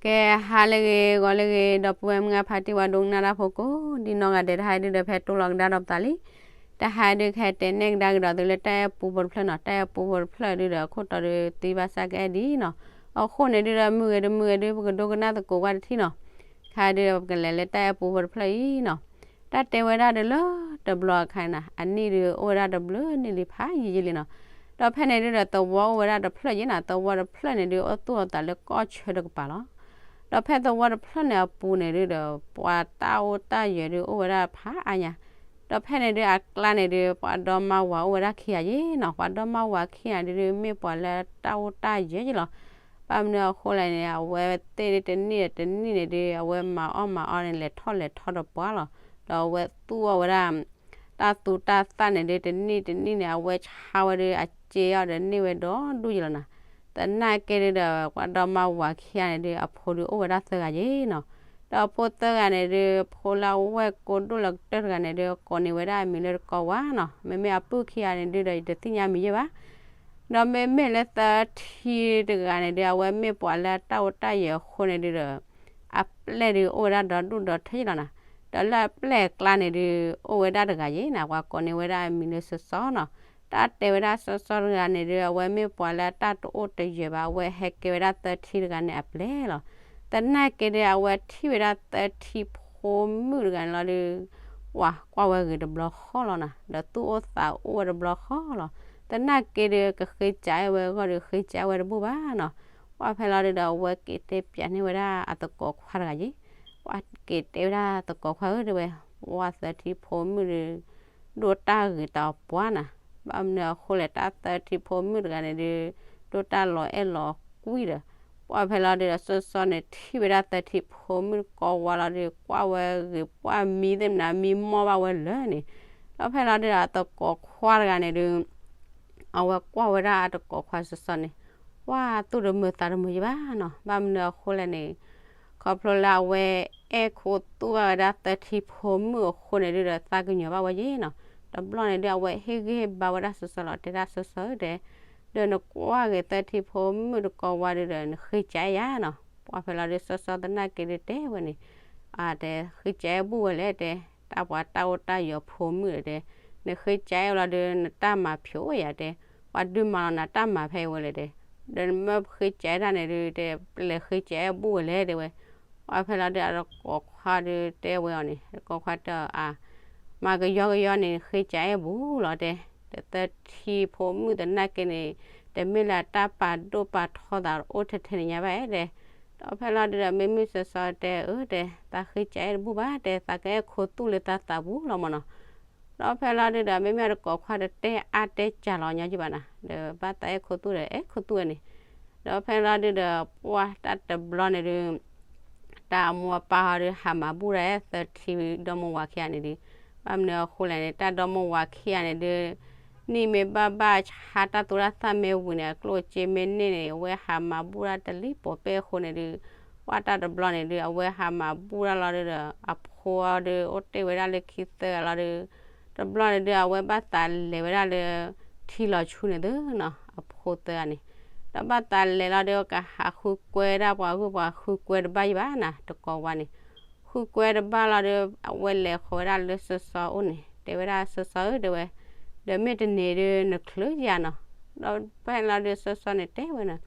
ကဲ ဟါလၢအဂ့ၤ ဂီၤလၢအဂ့ၤ ဒီပုၢ်ဝဲၢ်မုၢ်အဖါတံၢ် ပှၤဒိကနၣ်တၢ်ဖိကိးဒံနီၢ်ဂၤဒဲး တဟါဒုဒီး ဖဲတိၢ်လီၤကဒါဒီးပသးလံ. တဟါဒု ကဟဲတဲနဲၣ်ကဒါကဒီးသုလၢတၢ်အဲၣ်ပူဖိတဖျၢၣ်နီၤ, တၢ်အဲၣ်ပူဖိတဖျၢၣ်ဒုဒီး ခိၣ်တီဒု သံဘၣ်ဆၣ်ကအဲၣ်ဒံးနီၤ. အဃိန့ၣ်ဒုဒီး မုၢ်ဂ့ၤတမုၢ်ဂ့ၤဒု ပကဒိကနၣ်သကိးကွၢ်တထံၣ်နီၤ. တဟါဒုဒီး ပကလဲၤလၢတၢ်အဲၣ်ပူဖိတဖျၢၣ်အံၤနီၤ. တၢ်တဲဝဲဒၣ်ဒုလၢတဘျီအခါန့ၣ်နီၤ, အနံၣ်ဒုအိၣ်ဝဲဒၣ်တဘျုးနံၣ်လံ ဖးယံာ်ယံာ်လံနီၤ. ဒီးဖဲန့ၣ်ဒုဒီး သဝီအိၣ်ဝဲဒၣ်တဖျၢၣ်ယဲနီၤ, သဝီတဖျၢၣ်န့ၣ်ဒု အိၣ်သူၣ်အသးလၢကီၢ်ဆၢတကပၤလီၤ. ဒီးဖဲသဝီတဖျၢၣ်န့ၣ်အပူၤန့ၣ်ဒုဒီး ပှၤတၢ်အိၣ်တၢ်ယၢၤဒုအိၣ်ဝဲဒၣ်ဖးအါညါ. ဒီးဖဲန့ၣ်ဒုအကျါန့ၣ်ဒု ပှၤဒီမါဝၤအိၣ်ဝဲဒၣ်ခံဂၤယဲနီၤ, ပှၤဒီမါဝၤခံဂၤန့ၣ်ဒု မ့ၢ်ပှၤလၢတၢ်အိၣ်တၢ်ယၢၤယဲလီၤ. ဘၣ်မနုၤအဃိလဲၣ်န့ၣ် အဝဲသ့ၣ်ဒုတနံၣ်ဒီးတနံၣ်န့ၣ်ဒု အဝဲမၤအီၣ်မၤအီန့ၣ် လဲၤထီၣ်လဲၤထီဒီးပှၤလီၤ. ဒီးအဝဲသူၣ်အီၣ်ဝဲဒၣ် တၢ်သူတၢ်သၣ်န့ၣ်ဒု တနံၣ်တနံၣ်န့ၣ် အဝဲဆါဝဲဒု အစ့အီၣ်ဒီးန့ၢ်ဝဲဒီဒူၣ်ယဲလီၤနီၤ. သနာ်က့ဒုဒီး ပှၤဒီမါဝၤခံဂၤန့ၣ်ဒု အဖိဒုအိၣ်ဝဲဒၣ်သၢဂၤယဲနီၤ. ဒီးအဖိသၢဂၤန့ၣ်ဒု ဖိလၢအဝဲၢ်ကိဒိၣ်လၢကတၢၢ်တဂၤန့ၣ်ဒု ကိးန့ၢ်ဝဲဒၣ်အမံၤလၢတကိးဝါနီၤ. မ့မ့ၢ်အပုၢ်ခံဂၤန့ၣ်ဒုဒီး ယတသ့ၣ်ညါမံၤယဲဘၣ်. ဒီးမ့မ့ၢ်လၢသၢထံတဂၤန့ၣ်ဒု အဝဲမ့ၢ်ပှၤလၢအတၢ်အိၣ်တၢ်ယၢၤအဃိန့ၣ်ဒုဒီး အပျဲၢ်ဒုအိၣ်ဝဲဒၣ်ဒီဒူၣ်ဒီထၢယဲလီၤနီၤ. ဒီးလၢအပျဲၢ်အကျါန့ၣ်ဒု အိၣ်ဝဲဒၣ်တဂၤယဲနီၤ, ပှၤကိးန့ၢ်ဝဲဒၣ်အမံၤလၢစီစီနီၤ. တၢ်တဲဝဲဒၣ်စီစီတဂၤန့ၣ်ဒု အဝဲမ့ၢ်ပှၤလၢအတၢ်တအိၣ်တယၢၤဘၣ်, အဝဲဟဲကဲဝဲဒၣ်သၢထံတဂၤန့ၣ်အပျဲၢ်လီၤ. သနာ်က့ဒု အဝဲထံၣ်ဝဲဒၣ်သၢထံဖိမုၣ်တဂၤန့ၣ်လီၤဒု ဝၤကွၢ်ဝဲဂ့ၤတဘျီဃီလီၤနီၤ, ဒီးသူၣ်အိၣ်သးအိၣ်ဝဲတဘျီဃီလီၤ. သနာ်က့ဒု ကဃ့ကးအဲၣ်ဝဲအဂီၢ်ဒီး ဃ့ကးအဲၣ်ဝဲတဘူၣ်ဘၣ်နီၤ. ပှၢ်ဖဲလီၤဒုဒီး အဝဲက့ၤတဲပၠးန့ၢ်ဝဲဒၣ်အသကိးခွါတဂၤယဲ, ပှၢ်က့ၤတဲဝဲဒၣ်သကိးခွါဧၢ တဲဝဲ, ပှၢ်သၢထံဖိမုၣ်ဒု ဒိၣ်တၢ်ဂ့ၤတပှၢ်နီၤ. ဘၣ်မနုၤအဃိလဲၣ် တၢ်သၢထံဖိမုၣ်တဂၤန့ၣ်ဒု ဒိၣ်တၢ်လီၤအဲၣ်လီၤကွံဒီး ပှၢ်ဖဲလီၤဒုဒီး စီစီန့ၣ်ထံၣ်ဝဲဒၣ်သၢထံဖိမုၣ်တကိးဝါလီၤဒု ကွၢ်ဝဲဂ့ၤ ပှၢ်မံသ့ၣ်မနၤ မံမီၢ်ဘၣ်ဝဲလၢာ်န့ၣ်. ဒီးဖဲလီၤဒုဒီး အသကိးခွါတဂၤန့ၣ်ဒု အဝဲကွၢ်ဝဲဒၣ်အသကိးခွါစီစီန့ၣ် ပှၢ်သူၣ်တမုာ်သးတမုာ်ယဲဘၣ်နီၤ. ဘၣ်မနုၤအဃိလဲၣ်န့ၣ် ခီဖျိလၢအဝဲအဲၣ်ခိသူၣ်ဘၣ်ဝဲဒၣ်သၢထံဖိမုၣ်အဃိန့ၣ်ဒုဒီး သးကညီၤဘၣ်ဝဲယဲနီၤ. တဘျီန့ၣ်ဒု အဝဲဟ့ၣ်ဂံၢ်ဟ့ၣ်ဘါဝဲဒၣ်စီစီလီၤ, တဲဒၣ်စီစီဧၢ တဲ, ဒီးနကွၢ်ဂ့ၤသၢထံဖိမုၣ်တကိးဝါဒုဒီး နဃ့ကးအဲၣ်ယၤနီၤ. ပှၢ်ဖဲလီၤဒု စီစီသနာ်က့ဒုတဲဝဲန့ၣ် တဲဃ့ကးအဲၣ်ဘူၣ်ဝဲလဲၣ် တဲ, တၢ်ပှၤတၢ်အိၣ်တၢ်ယၢၤဖိမုၣ်ဒီး တဲ, နဃ့ကးအဲၣ်လီၤဒု နတၢ်မၤဖျိးယၤ တဲ, ပှၤဒုးမၤလီၤနၤတၢ်မၤဖဲအံၤဝဲလဲၣ် တဲ, ဒီးနမ့ၢ်ဃ့ကးအဲၣ်တၢ်န့ၣ်ဒု တဲ ပလဲၤဃ့ကးအဲၣ်ဘူၣ်ဝဲလဲၣ် တဲဝဲ. ပှၢ်ဖဲလီၤဒု အသကိးခွါဒုတဲဝဲအီၤန့ၣ် သကိးခွါတဲအီၤ အါ မၤကယီကယီန့ၣ် ဃ့ကးအဲၣ်ဘူၣ်လီၤ တဲ, ဒီးသၢထံဖိမုၣ်သနာ်က့န့ၣ် တမ့ၢ်လၢအတၢ်ပာ်ဒိၣ်ပာ်ထီသးအိၣ်ထဲထဲန့ၣ်ညါဘၣ် တဲ. ဒီးဖဲလီၤဒုဒီး မ့မ့ၢ်စီစီတဲ အၢ တဲ သးဃ့ကးအဲၣ်တဘူၣ်ဘၣ် တဲ သးကအဲၣ်ခိသူၣ်လၢသးသးပူၤလီၤမၢ်နီၤ. ဒီးဖဲလီၤဒုဒီး မ့မ့ၢ်အသကိးခွါတတဲအါတဲစှၤလီၤညီကဘၣ်နီၤ, ဒီးဘၣ်သးအဲၣ်ခိသူၣ်ဒီး အဲၣ်ခိသူၣ်ဝဲန့ၣ်. ဒီးဖဲလီၤဒုဒီး ပှၢ်တၢ်တဘျီန့ၣ်ဒု တၢ်အမိၢ်အပၢ်ဟီဒု ဟးမၤဘူၣ်ဒၣ်သၢထံဒီမိၢ်ဝၤခံဂၤန့ၣ်ဒု, ဘၣ်မနုၤအဃိလဲၣ်န့ၣ် တၢ်ဒီမိၢ်ဝၤခံဂၤန့ၣ်ဒု နံၣ်မ့ၢ်ဘၣ်ဘၣ်ဆါ တၢ်သူတၢ်သၣ်မ့ၢ်ဝံၤန့ၣ် အကျိၣ်အစ့မ့ၢ်န့ၢ်န့ၣ် အဝဲဟးမၤဘူၣ်ဒၣ်တလံၤပိာ်ပဲၣ်အဃိန့ၣ်ဒု, ပှၢ်တၢ်တဘျီန့ၣ်ဒု အဝဲဟးမၤဘူၣ်ဒၣ်လီၤဒုဒီး အဖိအီၤဒု အိၣ်တ့ၢ်ဝဲဒၣ်လၢခံသၢဂၤလီၤဒု, တဘျီန့ၣ်ဒု အဝဲဘၣ်သးလဲၤဝဲဒၣ်လၢ ထံလီၤဆူန့ၣ်သုနီၤ အဖိသၢဂၤန့ၣ်, ဒီးဘၣ်သးလဲၤလီၤဒု ကဟးဃုကွဲဒၣ်ပှၤဂုၢ်ပှၤဃုကွဲတဘၣ်ယဘၣ်နီၤ တကိးဝါန့ၣ်, ဃုကွဲတဘၣ်လီၤဒု အဝဲလဲၤဃီၤဝဲဒၣ်လၢစီစီအိၣ်န့ၣ် တဲဝဲဒၣ်စီစီဧၢ တဲဝဲ, ဒီးမ့ၢ်တန့ၢ်ဒု နချုးယၤနီၤ, ဒီးဖဲလီၤဒု စီစီန့ၣ်တဲဝဲနီၤ,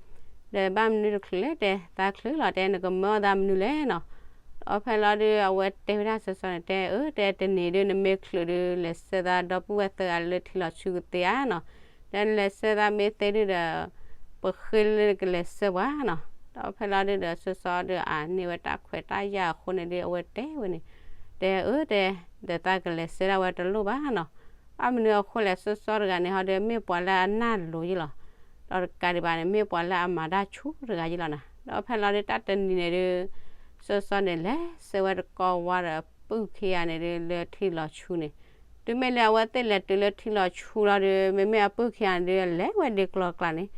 ဒီးဘၣ်မနုၤတချုးလဲၣ် တဲ သးချုးလီၤ တဲ နကမၢအီၣ်သးမနုၤလဲၣ်နီၤ, ဒီးဖဲလီၤဒု အဝဲတဲဝဲဒၣ်စီစီန့ၣ် တဲအၢ တဲတန့ၢ်ဒု နမ့ၢ်ချုးဒု လဲၤဆှၢသးဒီပုၢ်ဝဲၢ်သၢဂၤလၢထံလီၤဆူကသ့ဧါနီၤ, ဒီးနလဲၤဆှၢသးမ့ၢ်သ့ဒုဒီး ပဃ့လၢနကလဲၤဆှၢပှၤနီၤ, ဒီးဖဲလီၤဒုဒီး စီစီဒု အန့ၢ်ဝဲတၢ်ခွဲးတၢ်ယာ်အဃိန့ၣ်ဒု အဝဲတဲဝဲန့ၣ်, တဲအၢ တဲ ဒီးသးကလဲၤဆှၢဒၣ်ဝဲတလိၣ်ဘၣ်နီၤ, ဘၣ်မနုၤအဃိလဲၣ် စီစီတဂၤန့ၣ်ဟီဒု မ့ၢ်ပှၤလၢအနၢ်လိၤယဲလီၤ, ဒီးတကးဒံးဘၣ်န့ၣ် မ့ၢ်ပှၤလၢအမၤတၢ်ဆူၣ်တဂၤယဲလီၤနီၤ, ဒီးဖဲလီၤဒု တၢ်တနံၤန့ၣ်ဒု စီစီန့ၣ် လဲၤဆှၢဝဲတကိးဝါဒီးပုၢ်ခံဂၤန့ၣ်ဒု လၢထံလီၤဆူန့ၣ်, တုၤမ့ၢ်လၢအဝဲသ့ၣ်လဲၤတုၤလၢထံလီၤဆူလီၤဒု မ့မ့ၢ်အပုၢ်ခံဂၤန့ၣ်ဒု လဲၤဝဲဒ်ကျီကျါန့ၣ်,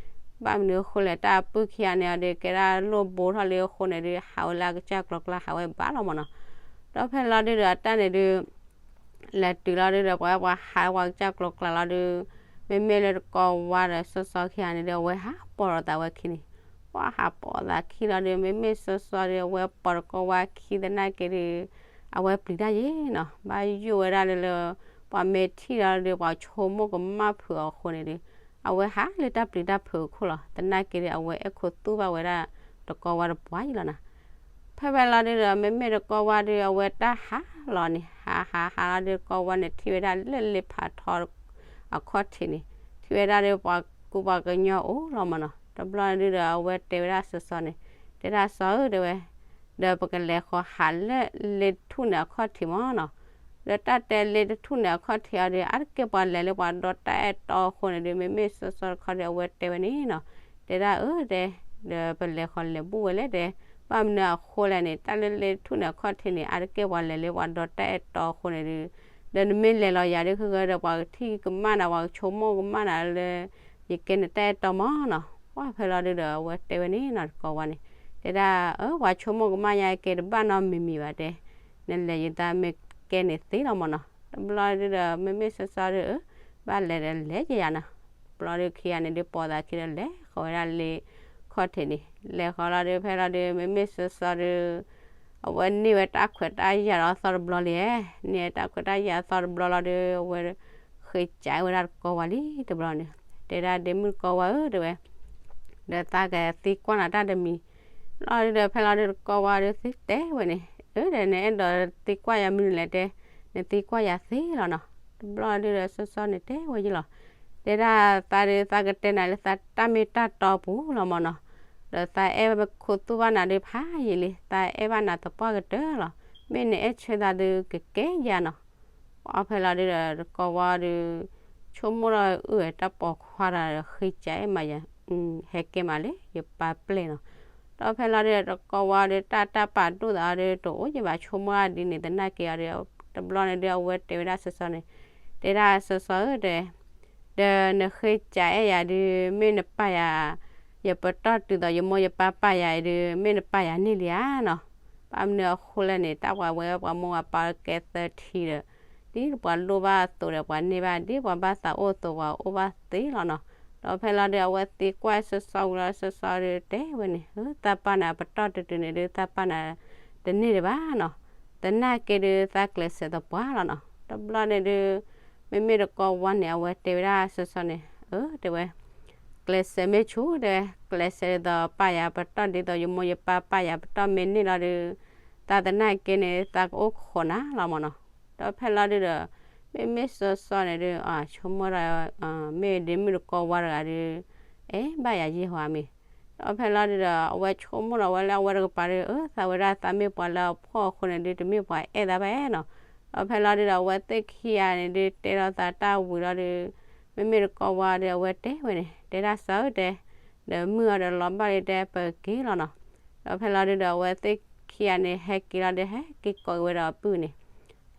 ဘၣ်မနုၤအဃိလဲၣ် တၢ်အပုၢ်ခံဂၤန့ၣ်အီၤဒု ကဲဒၣ်လိၣ်ဘိထီၣ်လံအဃိန့ၣ်ဒု ဟးဝဲလၢအကစၢ်ကျီကျါ ဟးဝဲဘၣ်လီၤမၢ်နီၤ, ဒီးဖဲလီၤဒုဒီး အတၢ်န့ၣ်ဒု လဲၤတုၤလီၤဒုဒီး ပှၤဝဲပှၤဟးဝဲပှၤကစၢ်ကျီကျါလီၤဒု, မ့မ့ၢ်လၢတကိးဝါဒီးစီစီခံဂၤန့ၣ်ဒု အဝဲဟးပိာ်လီၤသးဝဲခံန့ၣ်, ပှၤဟးပိာ်သးခံလီၤဒီး မ့မ့ၢ်စီစီဒီး အဝဲပိာ်တကိးဝါခံသနာ်က့ဒီး အဝဲပျံၤတၢ်ယဲနီၤ, ဘၣ်ယိၣ်ဝဲဒၣ်လၢလၢ ပှၤမ့ၢ်ထံၣ်ဒီး ပှၤဆိကမိၣ်ကမၣ်ဖုးအီၤအဃိန့ၣ်ဒီး အဝဲဟးလၢတၢ်ပျံၤတၢ်ဖုးအခိၣ်လီၤ. သနာ်က့ဒီး အဝဲအဲၣ်ခိးသူၣ်ဘၣ်ဝဲဒၣ်တကိးဝါတပှၢ်အံၤလီၤနီၤ. ဖဲဖဲလီၤဒုဒီး မ့မ့ၢ်တကိးဝါဒီး အဝဲတၢ်ဟးလီၤန့ၣ် ဟးဟးဟးလီၤဒီး တကိးဝါန့ၣ် ထံၣ်ဝဲဒၣ်လၢလ့ဖးထီအခီၣ်ထံးန့ၣ် ထံၣ်ဝဲဒၣ်ဒီးပှၤကူပှၤကညီအိၣ်လီၤမၢ်နီၤ. တဘျီဒုဒီး အဝဲတဲဝဲဒၣ်စီစီန့ၣ် တဲဒၣ်စီဧၢ တဲဝဲ ဒီးပကလဲၤဃီၤဟးလၢလ့တထူၣ်န့ၣ်အခီၣ်ထံးမၢ်နီၤ. ဒီးတၢ်တဲလ့တထူၣ်န့ၣ်အခီၣ်ထံးအီၤဒီး အါတက့ၢ်ပှၤလဲၤလၢပှၤဒီတၢ်အဲၣ်တီအဃိန့ၣ်ဒီး မ့မ့ၢ်စီစီတခီဒီး အဝဲတဲဝဲန့ၣ်နီၤ, တဲဒၣ်အၢ တဲ ဒီးပလဲၤဃီၤလဲၤဘူၣ်ဝဲလဲၣ်တဲ, ဘၣ်မနုၤအဃိလဲၣ်န့ၣ် တၢ်လၢလ့တထူၣ်န့ၣ်အခီၣ်ထံးန့ၣ် အါတက့ၢ်ပှၤလဲၤလၢပှၤဒီတၢ်အဲၣ်တီအဃိန့ၣ်ဒီး ဒီးနမ့ၢ်လဲၤလီၤယၤဒ်ဃုဂၢၤဒီး ပှၤကထံၣ်ကမၣ်နၤ ပှၤကဆိကမိၣ်ကမၣ်နၤလၢ ယကဲနတၢ်အဲၣ်တီမၢ်နီၤ. ပှၢ်ဖဲလီၤဒုဒီး အဝဲတဲဝဲန့ၣ်နီၤ တကိးဝါန့ၣ် တဲဒၣ်အၢ ပှၤဆိကမိၣ်ကမၣ်ယၤကဲတဘၣ်နီတမံၤမံၤဘၣ်တဲ, နလဲၤယသးမ့ၢ်ကဲန့ၣ်သ့လီၤမၢ်နီၤ. တဘျီဒုဒီး မ့မ့ၢ်စီစီဒီး အၢ ဘၣ်လဲၤဒီးလဲၤယယၤနီၤ. တဘျီဒုခံဂၤန့ၣ်ဒုးပိာ်သးခံဒီး လဲၤဃီၤဝဲဒၣ်လ့ခီၣ်ထံးန့ၣ် လဲၤဃီၤလီၤဒုး ဖဲလီၤဒုး မ့မ့ၢ်စီစီဒီး အဝဲန့ၢ်ဝဲတၢ်ခွဲးတၢ်ယာ်ဒီးအသီတဘျီလံ, န့ၢ်တၢ်ခွဲးတၢ်ယာ်အသီတဘျီလီၤဒုး အဝဲဃ့ကးဝဲဒၣ်တကိးဝါလံတဘျီန့ၣ်, တဲဒၣ်ဒ့မုၣ်တကိးဝါဧၢ တဲဝဲ, ဒီးသးကသံကွၢ်နၤတၢ်တမံၤလီၤဒုဒီး ဖဲလီၤဒုးတကိးဝါဒုးသ့တဲဝဲန့ၣ်, အၢ ဒီးနအဲၣ်ဒိးသံကွၢ်ယၤမနုၤလဲၣ်တဲ, နသံကွၢ်ယၤသ့လီၤနီၤ. တဘျီဒုဒီး စီစီန့ၣ်တဲဝဲယလီၤ, တဲဒၣ်သးဒုး သးကတဲနၤလၢသးတၢ်မ့ၢ်တၢ်တီပူၤလီၤမၢ်နီၤ, ဒီးသးအဲၣ်ခိးသူၣ်ဘၣ်နၤဒုးဖးယံာ်လံ, သးအဲၣ်ဘၣ်နၤသပှၢ်ကတၢၢ်လီၤ. မ့ၢ်နအဲၣ်ဆၢသးဒုးကကဲယၤနီၤ. ပှၢ်ဖဲလီၤဒုဒီး တကိးဝါဒုး ဆိကမိၣ်ထီၣ်အုၣ်ဝဲတၢ်ပိာ်ခွါတဂၤဒီး ဃ့ကးအဲၣ်မးယၤ, ဟဲကဲမးလၢ ယပၢ်ပျဲၢ်နီၤ. ဒီးဖဲလီၤဒုဒီး တကိးဝါဒုး တၢ်တၢ်ပာ်ဒိၣ်သးအီၤဒုး တအိၣ်ယဘၣ်ဆိကမိၣ်ဒ်န့ၣ်သနာ်က့အီၤဒီး တဘျီန့ၣ်ဒုး အဝဲတဲဝဲဒၣ်စီစီန့ၣ်, တဲဒၣ်စီစီဧၢ တဲ ဒီးနဃ့ကးအဲၣ်ယၤဒုး မ့ၢ်နပာ်ယၤ, ယပတီၢ်တုၤသိးယမိၢ်ယပၢ်ပာ်ယၤအံၤဒုး မ့ၢ်နပာ်ယၤန့ၢ်လံဧါနီၤ. ဘၣ်မနုၤအဃိလဲၣ်န့ၣ် တၢ်ပှၤဝဲပှၤမိၢ်ပှၤပၢ်ကဲသၢထံဒီး ဒ်ပှၤလိၣ်ဘၣ်အသိးဒီး ပှၤန့ၢ်ဘၣ်, ဒ်ပှၤဘၣ်သးအိၣ်အသိး ပှၤအိၣ်ဘၣ်သ့လီၤနီၤ. ဒီးဖဲလီၤဒုး အဝဲသံကွၢ်စီစီဝံၤလီၤ စီစီဒုးတဲဝဲန့ၣ်, သးပာ်နၤပတီၢ်တုၤတုၤန့ၣ်ဒုး သးပာ်နၤတန့ၢ်ဒံးဘၣ်နီၤ. သနာ်က့ဒုး သးကျဲးစၢးသပှၢ်လီၤနီၤ. တဘျီန့ၣ်ဒုး မ့မ့ၢ်တကိးဝါန့ၣ် အဝဲတဲဝဲဒၣ်စီစီန့ၣ်, အၢ တဲဝဲ ကျဲးစၢးမ့ၢ်ဆူၣ် တဲဝဲ, ကျဲးစၢးဒ်သိးပာ်ယၤပတီၢ်ဒ်သိးယမိၢ်ယပၢ်ပာ်ယၤပတီၢ်မ့ၢ်န့ၢ်လီၤဒုး သးသနာ်က့န့ၣ် သးကအိၣ်ခိးနၤလီၤမၢ်နီၤ. ဒီးဖဲလီၤဒုးဒီး မ့မ့ၢ်စီစီန့ၣ်ဒုး ဆိကမိၣ်ဒီး မ့ၢ်ဒ့မုၣ်တကိးဝါတဂၤဒုး အဲၣ်ဘၣ်ယၤယဲၢ်ဟီမ့ၢ်. ဒီးဖဲလီၤဒုးဒီး အဝဲဆိကမိၣ်ဒီးဝဲလၢအဝဲတကပၤဒုး အၢ သးဝဲဒၣ်သးမ့ၢ်ပှၤလၢအဖှီၣ်အဃိန့ၣ်ဒုး တမ့ၢ်ပှၤအဲၣ်သးဘၣ်နီၤ. ဒီးဖဲလီၤဒုးဒီး အဝဲသ့ၣ်ခံဂၤန့ၣ်ဒုး တဲဒီးသးတၢ်ဝံၤလီၤဒုး မ့မ့ၢ်တကိးဝါဒီး အဝဲတဲဝဲန့ၣ် တဲဒၣ်စီဧၢ တဲ ဒီးမုၢ်အီၤဒီးလီၤဘၣ်လံ တဲပက့ၤလီၤနီၤ. ဒီးဖဲလီၤဒုးဒီး အဝဲသ့ၣ်ခံဂၤန့ၣ် ဟဲက့ၤလီၤဒုး ဟဲက့ၤကိးက့ၤဝဲဒီးအပုၢ်န့ၣ်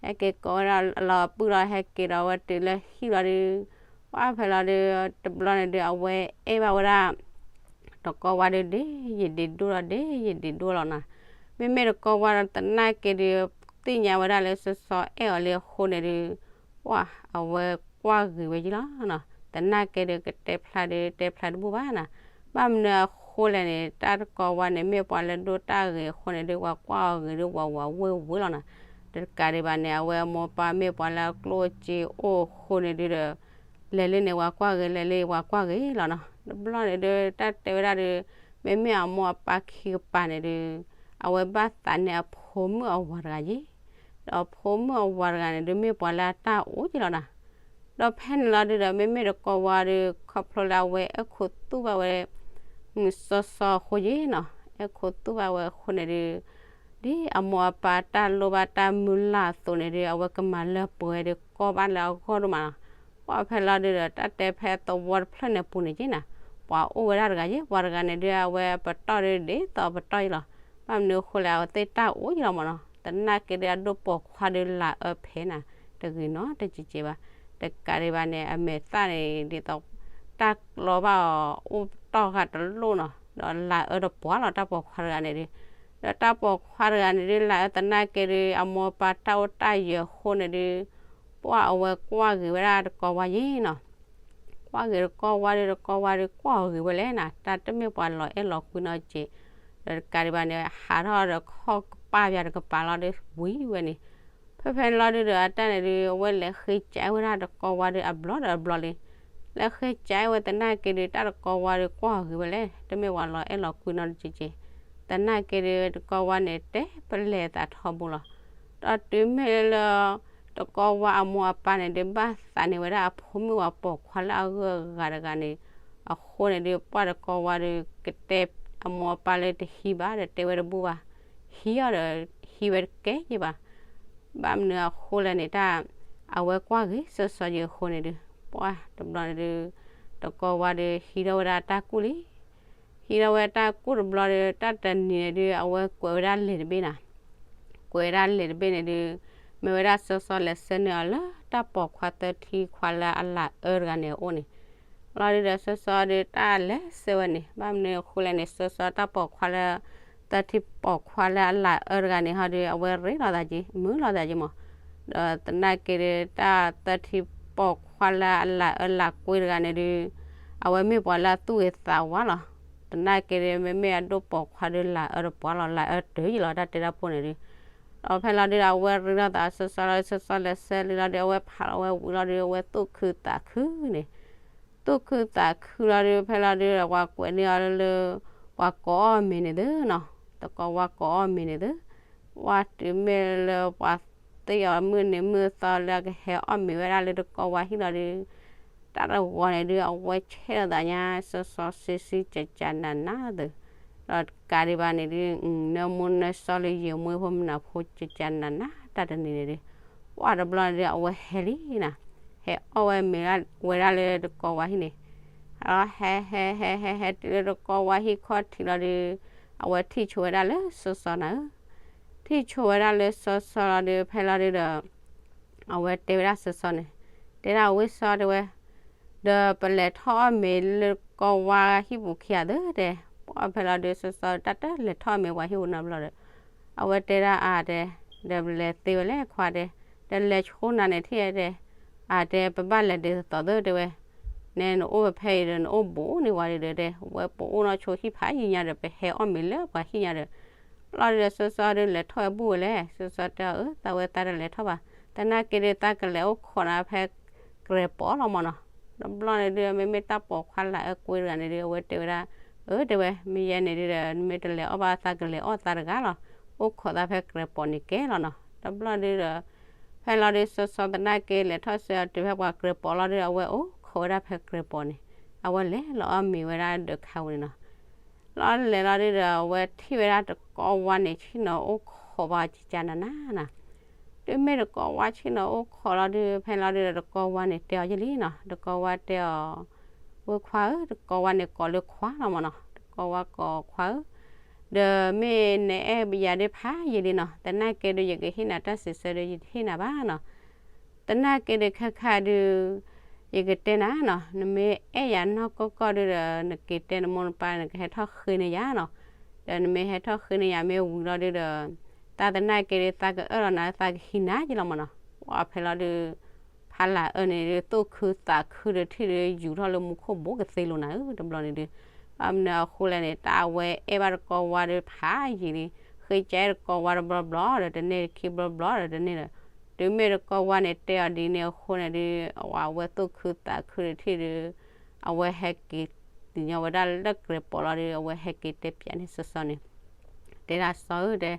ဟဲက့ၤကိးဝဲဒၣ်လီၤအပုၢ်လီၤ ဟဲက့ၤဒီးအဝဲတုၤလၢဟံၣ်လီၤဒုး ပှၢ်ဖဲလီၤဒုး တဘျီန့ၣ်ဒုး အဝဲအဲၣ်ဘၣ်ဝဲဒၣ် တကိးဝါဒုး ဒ်ယံာ်ဒံးဒိၣ်လီၤ ဒ်ယံာ်ဒံးဒိၣ်လီၤနီၤ. မ့မ့ၢ်တကိးဝါဒီးသနာ်က့ဒုး သ့ၣ်ညါဝဲဒၣ်လၢစီစီအဲၣ်အီၤလံအဃိန့ၣ်ဒုး ပှၢ် အဝဲကွၢ်ဂ့ၤဝဲယံလီၤနီၤ. သနာ်က့ဒုး ကတဲဖျါဒုး တဲဖျါတဘူၣ်ဘၣ်နီၤ. ဘၣ်မနုၤအဃိလဲၣ်န့ၣ် တၢ်တကိးဝါန့ၣ် မ့ၢ်ပှၤလၢဒိၣ်တၢ်ဂ့ၤအဃိန့ၣ်ဒုး ပှၤကွၢ်အီၤဂ့ၤဒုး ဝးဝးဝ့ၢ်ဝ့ၢ်လီၤနီၤ. တကးဒံးဘၣ်န့ၣ် အဝဲအမိၢ်ပၢ်မ့ၢ်ပှၤလၢအကျိၣ်အစ့အိၣ်အဃိန့ၣ်ဒုးဒီး လဲၤလၢန့ၣ် ပှၤကွၢ်ဂ့ၤ လဲၤလၢပှၤကွၢ်ဂ့ၤလီၤနီၤ. တဘျီန့ၣ်ဒုး တၢ်တဲဝဲဒၣ်ဒုး မ့မ့ၢ်အမိၢ်အပၢ်ခံကပၤန့ၣ်ဒုး အဝဲဘၣ်သးန့ၢ်အဖိမုၣ်အဝၤတဂၤယဲ ဒီးအဖိမုၣ်အဝၤတဂၤန့ၣ်ဒုး မ့ၢ်ပှၤလၢအတၢ်အိၣ်ယဲလီၤနီၤ. ဒီးဖဲန့ၣ်လီၤဒုးဒီး မ့မ့ၢ်တကိးဝါဒုး ခီဖျိလၢအဝဲအဲၣ်ခိးသူၣ်ဘၣ်ဝဲ စီစီအဃိယဲနီၤ. အဲၣ်ခိးသူၣ်ဘၣ်ဝဲအဃိန့ၣ်ဒုး ဒ်အမိၢ်အပၢ်တၢ်လိၣ်ဘၣ်တၢ်မုၢ်လၢ်အသိးန့ၣ်ဒုး အဝဲကမၤလၢပှဲၤဒုး ကီဘၣ်လၢအဂီၢ်ဒိၣ်မးနီၤ. ပှၢ်ဖဲလီၤဒုးဒီး တၢ်တဲဖဲသဝီတဖျၢၣ်န့ၣ်ပူၤန့ၣ်က့နီၤ ပှၤအိၣ်ဝဲဒၣ်တဂၤယဲ ပှၤတဂၤန့ၣ်ဒုး အဝဲပတီၢ်ဒုး ဒ်သိးပတီၢ်ယဲလီၤ. ဘၣ်မနုၤအဃိလဲၣ် အဝဲသ့ၣ်တၢ်အိၣ်ယဲလီၤမးနီၤ. သနာ်က့ဒုး အဒိၣ်ပိာ်ခွါဒုး လၤအၢဖဲနၤ တဂ့ၤနီတစဲးကဲးဘၣ်. တကးဒံးဘၣ်န့ၣ် အမဲာ်သၣ်န့ၣ် ဒ်သိး တၢ်ကျီဘၣ်အီၤ အိၣ်တီၢ်ဃာ်တလိၣ်နီၤ ဒီးလၤအၢတပှၢ်လီၤ တၢ်ပိာ်ခွါတဂၤန့ၣ်ဒုး. ဒီးတၢ်ပိာ်ခွါတဂၤန့ၣ်ဒုး လၤအၢသနာ်က့ဒုး အမိၢ်အပၢ်တၢ်အိၣ်တၢ်ယၢၤအဃိန့ၣ်ဒုး ပှၢ်အဝဲကွၢ်ဂ့ၤဝဲဒၣ်တကိးဝါယဲနီၤ. ကွၢ်ဂ့ၤတကိးဝါဒီး တကိးဝါဒီးကွၢ်အီၤဂ့ၤဝဲလဲၣ်နၤ, တၢ်တမ့ၢ်ပှၤလီၤအဲၣ်လီၤကွံနီတစဲး, ဒီးတကးဒံးဘၣ်န့ၣ် ဟးထီၣ်ဒီးခီၣ်ကပၢ်ပၠးတကပၤလီၤဒီးဝံၤဝဲန့ၣ်, ဖဲဖဲန့ၣ်လီၤဒုးဒီး အတၢ်န့ၣ်ဒုး အဝဲလဲၤဃ့ကးဝဲဒၣ်တကိးဝါဒီးအဘျီဒီးအဘျီလံ, လဲၤဃ့ကးဝဲသနာ်က့ဒုး တၢ်တကိးဝါဒီးကွၢ်အီၤဂ့ၤဝဲလဲၣ်, တမ့ၢ်ပှၤလီၤအဲၣ်လီၤကွံနီတစဲးစဲး, သနာ်က့ဒုး တကိးဝါန့ၣ် တဲပလဲၤသးထီဘိလီၤ. ဒီးတုၤမ့ၢ်လၢ တကိးဝါအမိၢ်အပၢ်န့ၣ်ဒုး ဘၣ်သးန့ၢ်ဝဲဒၣ်အဖိမုၣ်ဝၤပိာ်ခွါလၢအဂၢၢ်အဂၤတဂၤန့ၣ်, အဃိန့ၣ်ဒုး ပှၢ်တကိးဝါဒီး ကတဲအမိၢ်အပၢ်လၢတဟံးဘၣ်ဒီး တဲဝဲတဘူၣ်ဘၣ်, ဟံးအီၤဒီး ဟံးဝဲတကဲယဘၣ်. ဘၣ်မနုၤအဃိလဲၣ်န့ၣ် တၢ် အဝဲကွၢ်ဂ့ၤစီစီယံၤအဃိန့ၣ်ဒုး ပှၢ်တဘျီန့ၣ်ဒုး တကိးဝါဒီး ဟံးထီၣ်ဝဲဒၣ်တၢ်ကူၣ်လံ ဟံးထီၣ်ဝဲတၢ်ကူၣ်တဘျီဒီး တၢ်တနံၤန့ၣ်ဒုး အဝဲကွဲးဝဲဒၣ်လဲၤတဘ့ၣ်နၤ, ကွဲးဝဲဒၣ်လဲၤတဘ့ၣ်န့ၣ်ဒုး မ့ၢ်ဝဲဒၣ်စီစီလဲၤဆှၢန့ၢ်အီၤလၢ တၢ်ပိာ်ခွါသၢထံခွါလၢအလၤအၢတဂၤန့ၣ်အအိၣ်န့ၣ်, လီၤဒုးဒီးစီစီဒီးတၢ်လဲၤဆှၢဝဲန့ၣ်, ဘၣ်မနုၤအဃိလဲၣ်န့ၣ် စီစီတၢ်ပိာ်ခွါလၢ သၢထံပိာ်ခွါလၢအလၤအၢတဂၤန့ၣ်ဟီဒုး အဝဲရ့လိာ်သးက့ၤ မုာ်လိာ်သးက့ၤမး, ဒီးသနာ်က့ဒုး တၢ်သၢထံပိာ်ခွါလၢအလၤအၢလၤကွံတဂၤန့ၣ်ဒုး အဝဲမ့ၢ်ပှၤလၢအသူၣ်ဂ့ၤသးဝါလီၤ. သနာ်က့ဒုး မ့မ့ၢ်အဒိၣ်ပိာ်ခွါဒုး လၤအၢတပှၤလီၤ, လၤအၢတၢ်ယံၤလီၤ တၢ်တဲတၢ်ဖိန့ၣ်ဒုး, ဒီးဖဲလီၤဒုးဒီး အဝဲရ့လိာ်သးစီစီလီၤ, စီစီလဲၤဆှၢလံလီၤဒုး အဝဲဖးလီၤဝဲဝံၤလီၤဒုး အဝဲသူၣ်ခုသးခုန့ၣ် သူၣ်ခုသးခုလီၤဒုး ဖဲလီၤဒုးဒီး ပှၤကွဲးန့ၢ်အီၤလၢ ပှၤကိးအီၣ်မ့ၤန့ၣ်သုနီၤ, တကိးဝါကိးအီၣ်မ့ၤန့ၣ်သု, ဝါတုၤမ့ၢ်လၢပှၤသ့ၣ်အီၤမုၢ်နံၤမုၢ်သီလၢအကဟဲအီၣ်မ့ၤဝဲဒၣ်လၢတကိးဝါဟံၣ်လီၤဒုး, တၢ်တဂီၤန့ၣ်ဒုး အဝဲဆဲးလိာ်သးညါ စီစီဆံဆံကကနးနးသု, ဒီးတကးဒံးဘၣ်န့ၣ်ဒုး နၢမူနၢဆှီလၢယံာ်မွ့ဖိမနၤဖိကကနးနး တၢ်တနံၤန့ၣ်ဒုး ပှၢ်တဘျီန့ၣ်ဒုး အဝဲဟဲလံနၤ, ဟဲအီၣ်ဝဲမ့ၤဝဲဒၣ်လၢတကိးဝါဟံၣ်န့ၣ်, ဟဲဟဲဟဲဟဲဟဲတုၤလၢတကိးဝါဟံၣ်ခီၣ်ထံးလီၤဒုး အဝဲထံၣ်ဆိဝဲဒၣ်လၢစီစီနၤဧၢ, ထံၣ်ဆိဝဲဒၣ်လၢစီစီလီၤဒုး ဖဲလီၤဒုးဒီး အဝဲတဲဝဲဒၣ်စီစီန့ၣ်, တဲဒၣ်ဝ့ၢ်စီတဲဝဲ, ဒီးပလဲၤထီၣ်အီၣ်မ့ၤလၢတကိးဝါဟံၣ်ပူၤခံဂၤသုတဲ, ပှၢ်ဖဲလီၤဒုးစီစီတၢ်တလဲၤထီၣ်အီၣ်မ့ၤပှၤဟံၣ်ပူၤနီတဘျီဒီး, အဝဲတဲဒၣ်အါတဲ, ဒီးပလဲၤသ့ဝဲလဲၣ်ခွါတဲ, ဒီးလဲၤဆိနၤန့ၣ်ထံၣ်တဲ, အါတဲ ပဘၣ်လဲၤဒ်သိးသိးသုတဲဝဲ, နဲနအိၣ်ဝဲဖဲအံၤဒီး နအိၣ်ဘူးန့ၢ်ဝဲဒုးဒီးတဲ, ဝဲပအိၣ်နီၢ်ဆိဟံၣ်ဖးယံၤညါဒီး ပဟဲအီၣ်မ့ၤလၢပှၤဟံၣ်ညါဒီး, လီၤဒုးဒီးစီစီဒုးလဲၤထီၣ်ဝဲဘူၣ်ဝဲလဲၣ်, စီစီတဲအီၤအၢ သးဝဲသးတလဲၤထီၣ်ဘၣ်, သနာ်က့ဒုးသးကလဲၤအိၣ်ခိးနၤဖဲ ကြဲးပိာ်လီၤမၢ်နီၤ, တဘျီန့ၣ်ဒုး မ့မ့ၢ်တၢ်ပိာ်ခွါလၤအၢကွံတဂၤန့ၣ်ဒုး အဝဲတဲဝဲဒၣ်, အၢတဲဝဲ မ့ၢ်ယဲန့ၣ်ဒုးဒီး နမ့ၢ်တလဲၤအီၣ်ဘၣ်သးကလဲၤအီၣ်သးတဂၤလီၤ, အိၣ်ခိးသးဖဲကြဲးပိာ်န့ၣ်ကဲလီၤနီၤ, တဘျီဒုးဒီး ဖဲလီၤဒုးစီစီသနာ်က့လဲၤထီၣ်ဆှၢအီၤတုၤဖဲပှၤကြဲးပိာ်လီၤဒုး အဝဲအိၣ်ခိးဝဲဒၣ်ဖဲကြဲးပိာ်န့ၣ်, အဝဲလဲၤလီၤအီၣ်မ့ၤဝဲဒၣ်ဒီးခါဝဲန့ၣ်နီၤ လီၤလဲၤလီၤဒုးဒီး အဝဲထံၣ်ဝဲဒၣ်တကိးဝါန့ၣ် ဆ့ၣ်နီၤအိၣ်ခိးဘၣ်ကကနၤနၤနၤ, တုၤမ့ၢ်တကိးဝါဆ့ၣ်နီၤအိၣ်ခိးလီၤဒုး ဖဲလီၤဒုးဒီး တကိးဝါန့ၣ်တဲအီၤယဲလံနီၤ, တကိးဝါတဲအီၤ, ဝ့ၢ်ခွါဧၢ တကိးဝါန့ၣ်ကိးလၢခွါလီၤမၢ်နီၤ, တကိးဝါကိးခွါဧၢ, ဒီးမ့ၢ်နအဲၣ်ယၤဒုးဖးယံာ်လံနီၤ, သနာ်က့ဒုး ယကဟ့ၣ်နၤတၢ်စံးဆၢဒုး ယတဟ့ၣ်နၤဘၣ်နီၤ သနာ်က့ဒုးခဲခါဒုး ယကတဲနၤနီၤ, နမ့ၢ်အဲၣ်ယၤနီၢ်ကီၢ်ကီၢ်ဒုးဒီး နက့ၤတဲနမိၢ်နပၢ် နကဟဲထီၣ်ဃ့န့ၢ်ယၤနီၤ, ဒီးနမ့ၢ်ဟဲထီၣ်ဃ့န့ၢ်ယၤမ့ၢ်ဝံၤလီၤဒုးဒီး တၢ်သနာ်က့ဒုး သးကအၢၣ်လီၤနၤ သးကဟံးနၤက့လီၤမၢ်နီၤ, ပှၢ်ဖဲလီၤဒုး ဖးလၢ်အၢန့ၣ်ဒုး သူၣ်ခုသးခုဒီးထံၣ်ဒုး ယူၤထီၣ်လၢမူခိၣ်ဘိကသ့လိၤနၤဧၢ တဘျီန့ၣ်ဒုး, ဘၣ်မနုၤအဃိလဲၣ်န့ၣ် တၢ်အဝဲအဲၣ်ဘၣ်တကိးဝါဒုးဖးယံာ်လံ, ဃ့ကအဲၣ်တကိးဝါတဘျီဘျီဒီးတန့ၢ် တခံဘျီဘျီဒီးတန့ၢ်ဒီး, တုၤမ့ၢ်တကိးဝါန့ၣ်တဲအီၤဒ်န့ၣ်အဃိန့ၣ်ဒုး အဝဲသူၣ်ခုသးခုဒီးထံၣ်ဒုး အဝဲဟဲက့ၤ သ့ၣ်ညါဝဲဒၣ်လၢကြဲးပိာ်လီၤဒုး အဝဲဟဲက့ၤတဲပၠးန့ၢ်စီစီန့ၣ် တဲဒၣ်စီဧၢတဲ,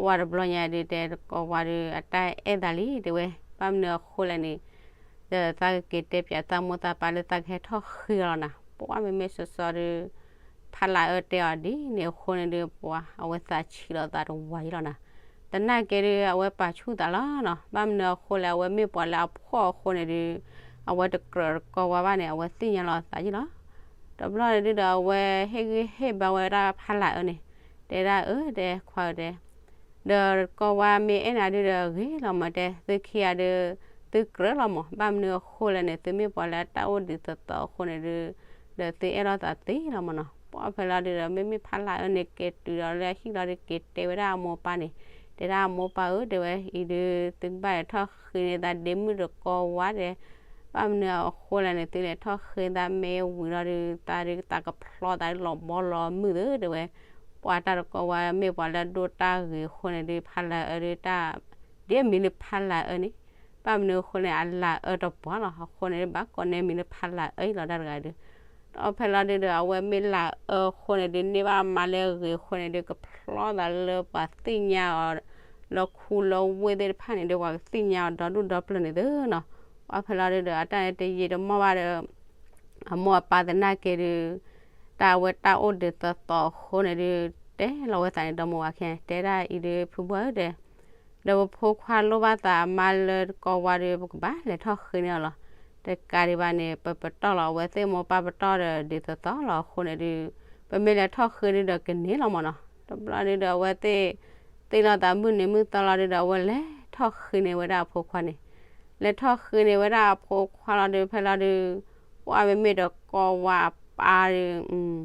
ဝါတဘျီညါဒုးတဲတကိးဝါဒုး အတၢ်အဲၣ်သးလံတဲဝဲ, ဘၣ်မနုၤအဃိလဲၣ်န့ၣ် ဒီးသးကက့ၤတဲပၠးသးမိၢ်သးပၢ်လၢသးကဟဲထီၣ်ဃ့လီၤနၤ, ပှၢ်မ့မ့ၢ်စီစီဒုး ဖးလၢ်အၢတဲအီၤဒ်န့ၣ်အဃိန့ၣ်ဒုး ပှၢ်အဝဲသးဆံးလီၤသးတဝၤယံၤလီၤနၤ, သနာ်က့ဒုး အဝဲပာ်ဆူၣ်သးလီၤနီၤ, ဘၣ်မနုၤအဃိလဲၣ် အဝဲမ့ၢ်ပှၤလၢအဖှီၣ်အဃိန့ၣ်ဒုး အဝဲတကြၢးတကိးဝါဘၣ်န့ၣ် အဝဲသ့ၣ်ညါလီၤသးယံၤလီၤ, တဘျီန့ၣ်ဒုးဒီး အဝဲဟ့ၣ်ဂံၢ်ဟ့ၣ်ဘါဝဲဒၣ်ဖးလၢ်အၢန့ၣ်, တဲဒၣ်အၢတဲခွါဧၢတဲ ဒီးတကိးဝါမ့ၢ်အဲၣ်နၤဒုးဒီးဂ့ၤလီၤမးတဲ သုခံဂၤဒုး သုကြၢးလီၤမး, ဘၣ်မနုၤအဃိလဲၣ်န့ၣ် သုမ့ၢ်ပှၤလၢအတၢ်အိၣ်ဒံးသီသီအဃိန့ၣ်ဒုး ဒီးသုအဲၣ်လီၤသးသ့လီၤမးနီၤ, ပှၢ်ဖဲလီၤဒုးဒီး မ့မ့ၢ်ဖးလၢ်အၢန့ၣ် က့ၤတုၤဒီးလၢအဟံၣ်လီၤဒုး က့ၤတဲဝဲဒၣ်အမိၢ်ပၢ်န့ၣ်, တဲဒၣ်အမိၢ်ပၢ်ဧၢ တဲဝဲ အံၤဒုး သုကဘၣ်လဲၤထီၣ်ဃ့န့ၢ်သးဒ့မုၣ်တကိးဝါတဲ ဘၣ်မနုၤအဃိလဲၣ်န့ၣ် သုလဲၤထီၣ်ဃ့သးမ့ၢ်ဝံၤလီၤဒုး သးဒုးသးကဖျီသးလီၤဘီလီၤမုၢ်သ့ၣ်တဲဝဲ, ပှၤတၢ်တကိးဝါမ့ၢ်ပှၤလၢအဒိၣ်တၢ်ဂ့ၤအဃိန့ၣ်ဒုး ဖးလၢအၢဒုးတၢ် ဒ်အမံၤလၢဖးလၢအၢန့ၣ်, ဘၣ်မနုၤအဃိန့ၣ် အလၢအၢတပှၤလီၤ. အဃိန့ၣ်ဒုး ဘၣ်ကိးန့ၢ်မံၤလၢဖးလၢအၢအံၤလီၤတၢ်တဂၤဒုး ဒီးဖဲလီၤဒုးဒီး အဝဲမ့ၢ်လၢအၢအဃိန့ၣ်ဒုး န့ၢ်ဘၣ်မါလၢအဂ့ၤအဃိန့ၣ်ဒုး ကဖျီသးလၢပှၤသ့ၣ်ညါအီၤ လၢခူလၢဝ့ၢ်သ့ၣ်တဖၣ်န့ၣ်ဒုး ပှၤကသ့ၣ်ညါအီၤဒီဒူၣ်ဒီပျၢၤန့ၣ်သ့ၣ်နီၤ. ပှၤဖဲလီၤဒုးဒီး အတၢ်န့ၣ်တယံာ်တမီၢ်ဘၣ်ဒီး အမိၢ်အပၢ်သနာ်က့ဒုး တၢ်အဝဲတၢ်အိၣ်ဒံးသီသီအဃိန့ၣ်ဒုး တဲလီၤဝဲသးန့ၣ် ဒီမိၢ်ဝၤခဲ တဲဒၣ်အံၤဒုးဖုဘှၢ်ဧၢတဲ ဒီးပဖိခွါလိၣ်ဘၣ်သးအမါလၢတကိးဝါဒီး ပကဘၣ်လဲၤထီၣ်ဃ့န့ၢ်အီၤလီၤ. တကးဒံးဘၣ်န့ၣ် ပပတီၢ်လီၤ အဝဲသ့ၣ်မိၢ်ပၢ်ပတီၢ်ဒီးဒ်သိးသိးလီၤအဃိန့ၣ်ဒုး ပမ့ၢ်လဲၤထီၣ်ဃ့ဒုးဒီးကန့ၢ်လီၤမၢ်နီၤ. တဘျီဒုးဒီးအဝဲသ့ၣ် သ့ၣ်လီၤသးမုၢ်နံၤမုၢ်သီလီၤဒုးဒီး အဝဲလဲၤထီၣ်ဃ့န့ၢ်ဝဲဒၣ်အဖိခွါန့ၣ်, လဲၤထီၣ်ဃ့န့ၢ်ဝဲဒၣ်အဖိခွါလီၤဒုး ဖဲလီၤဒုး ပှၢ်မ့မ့ၢ်တကိးဝါအပၢ်ဒုး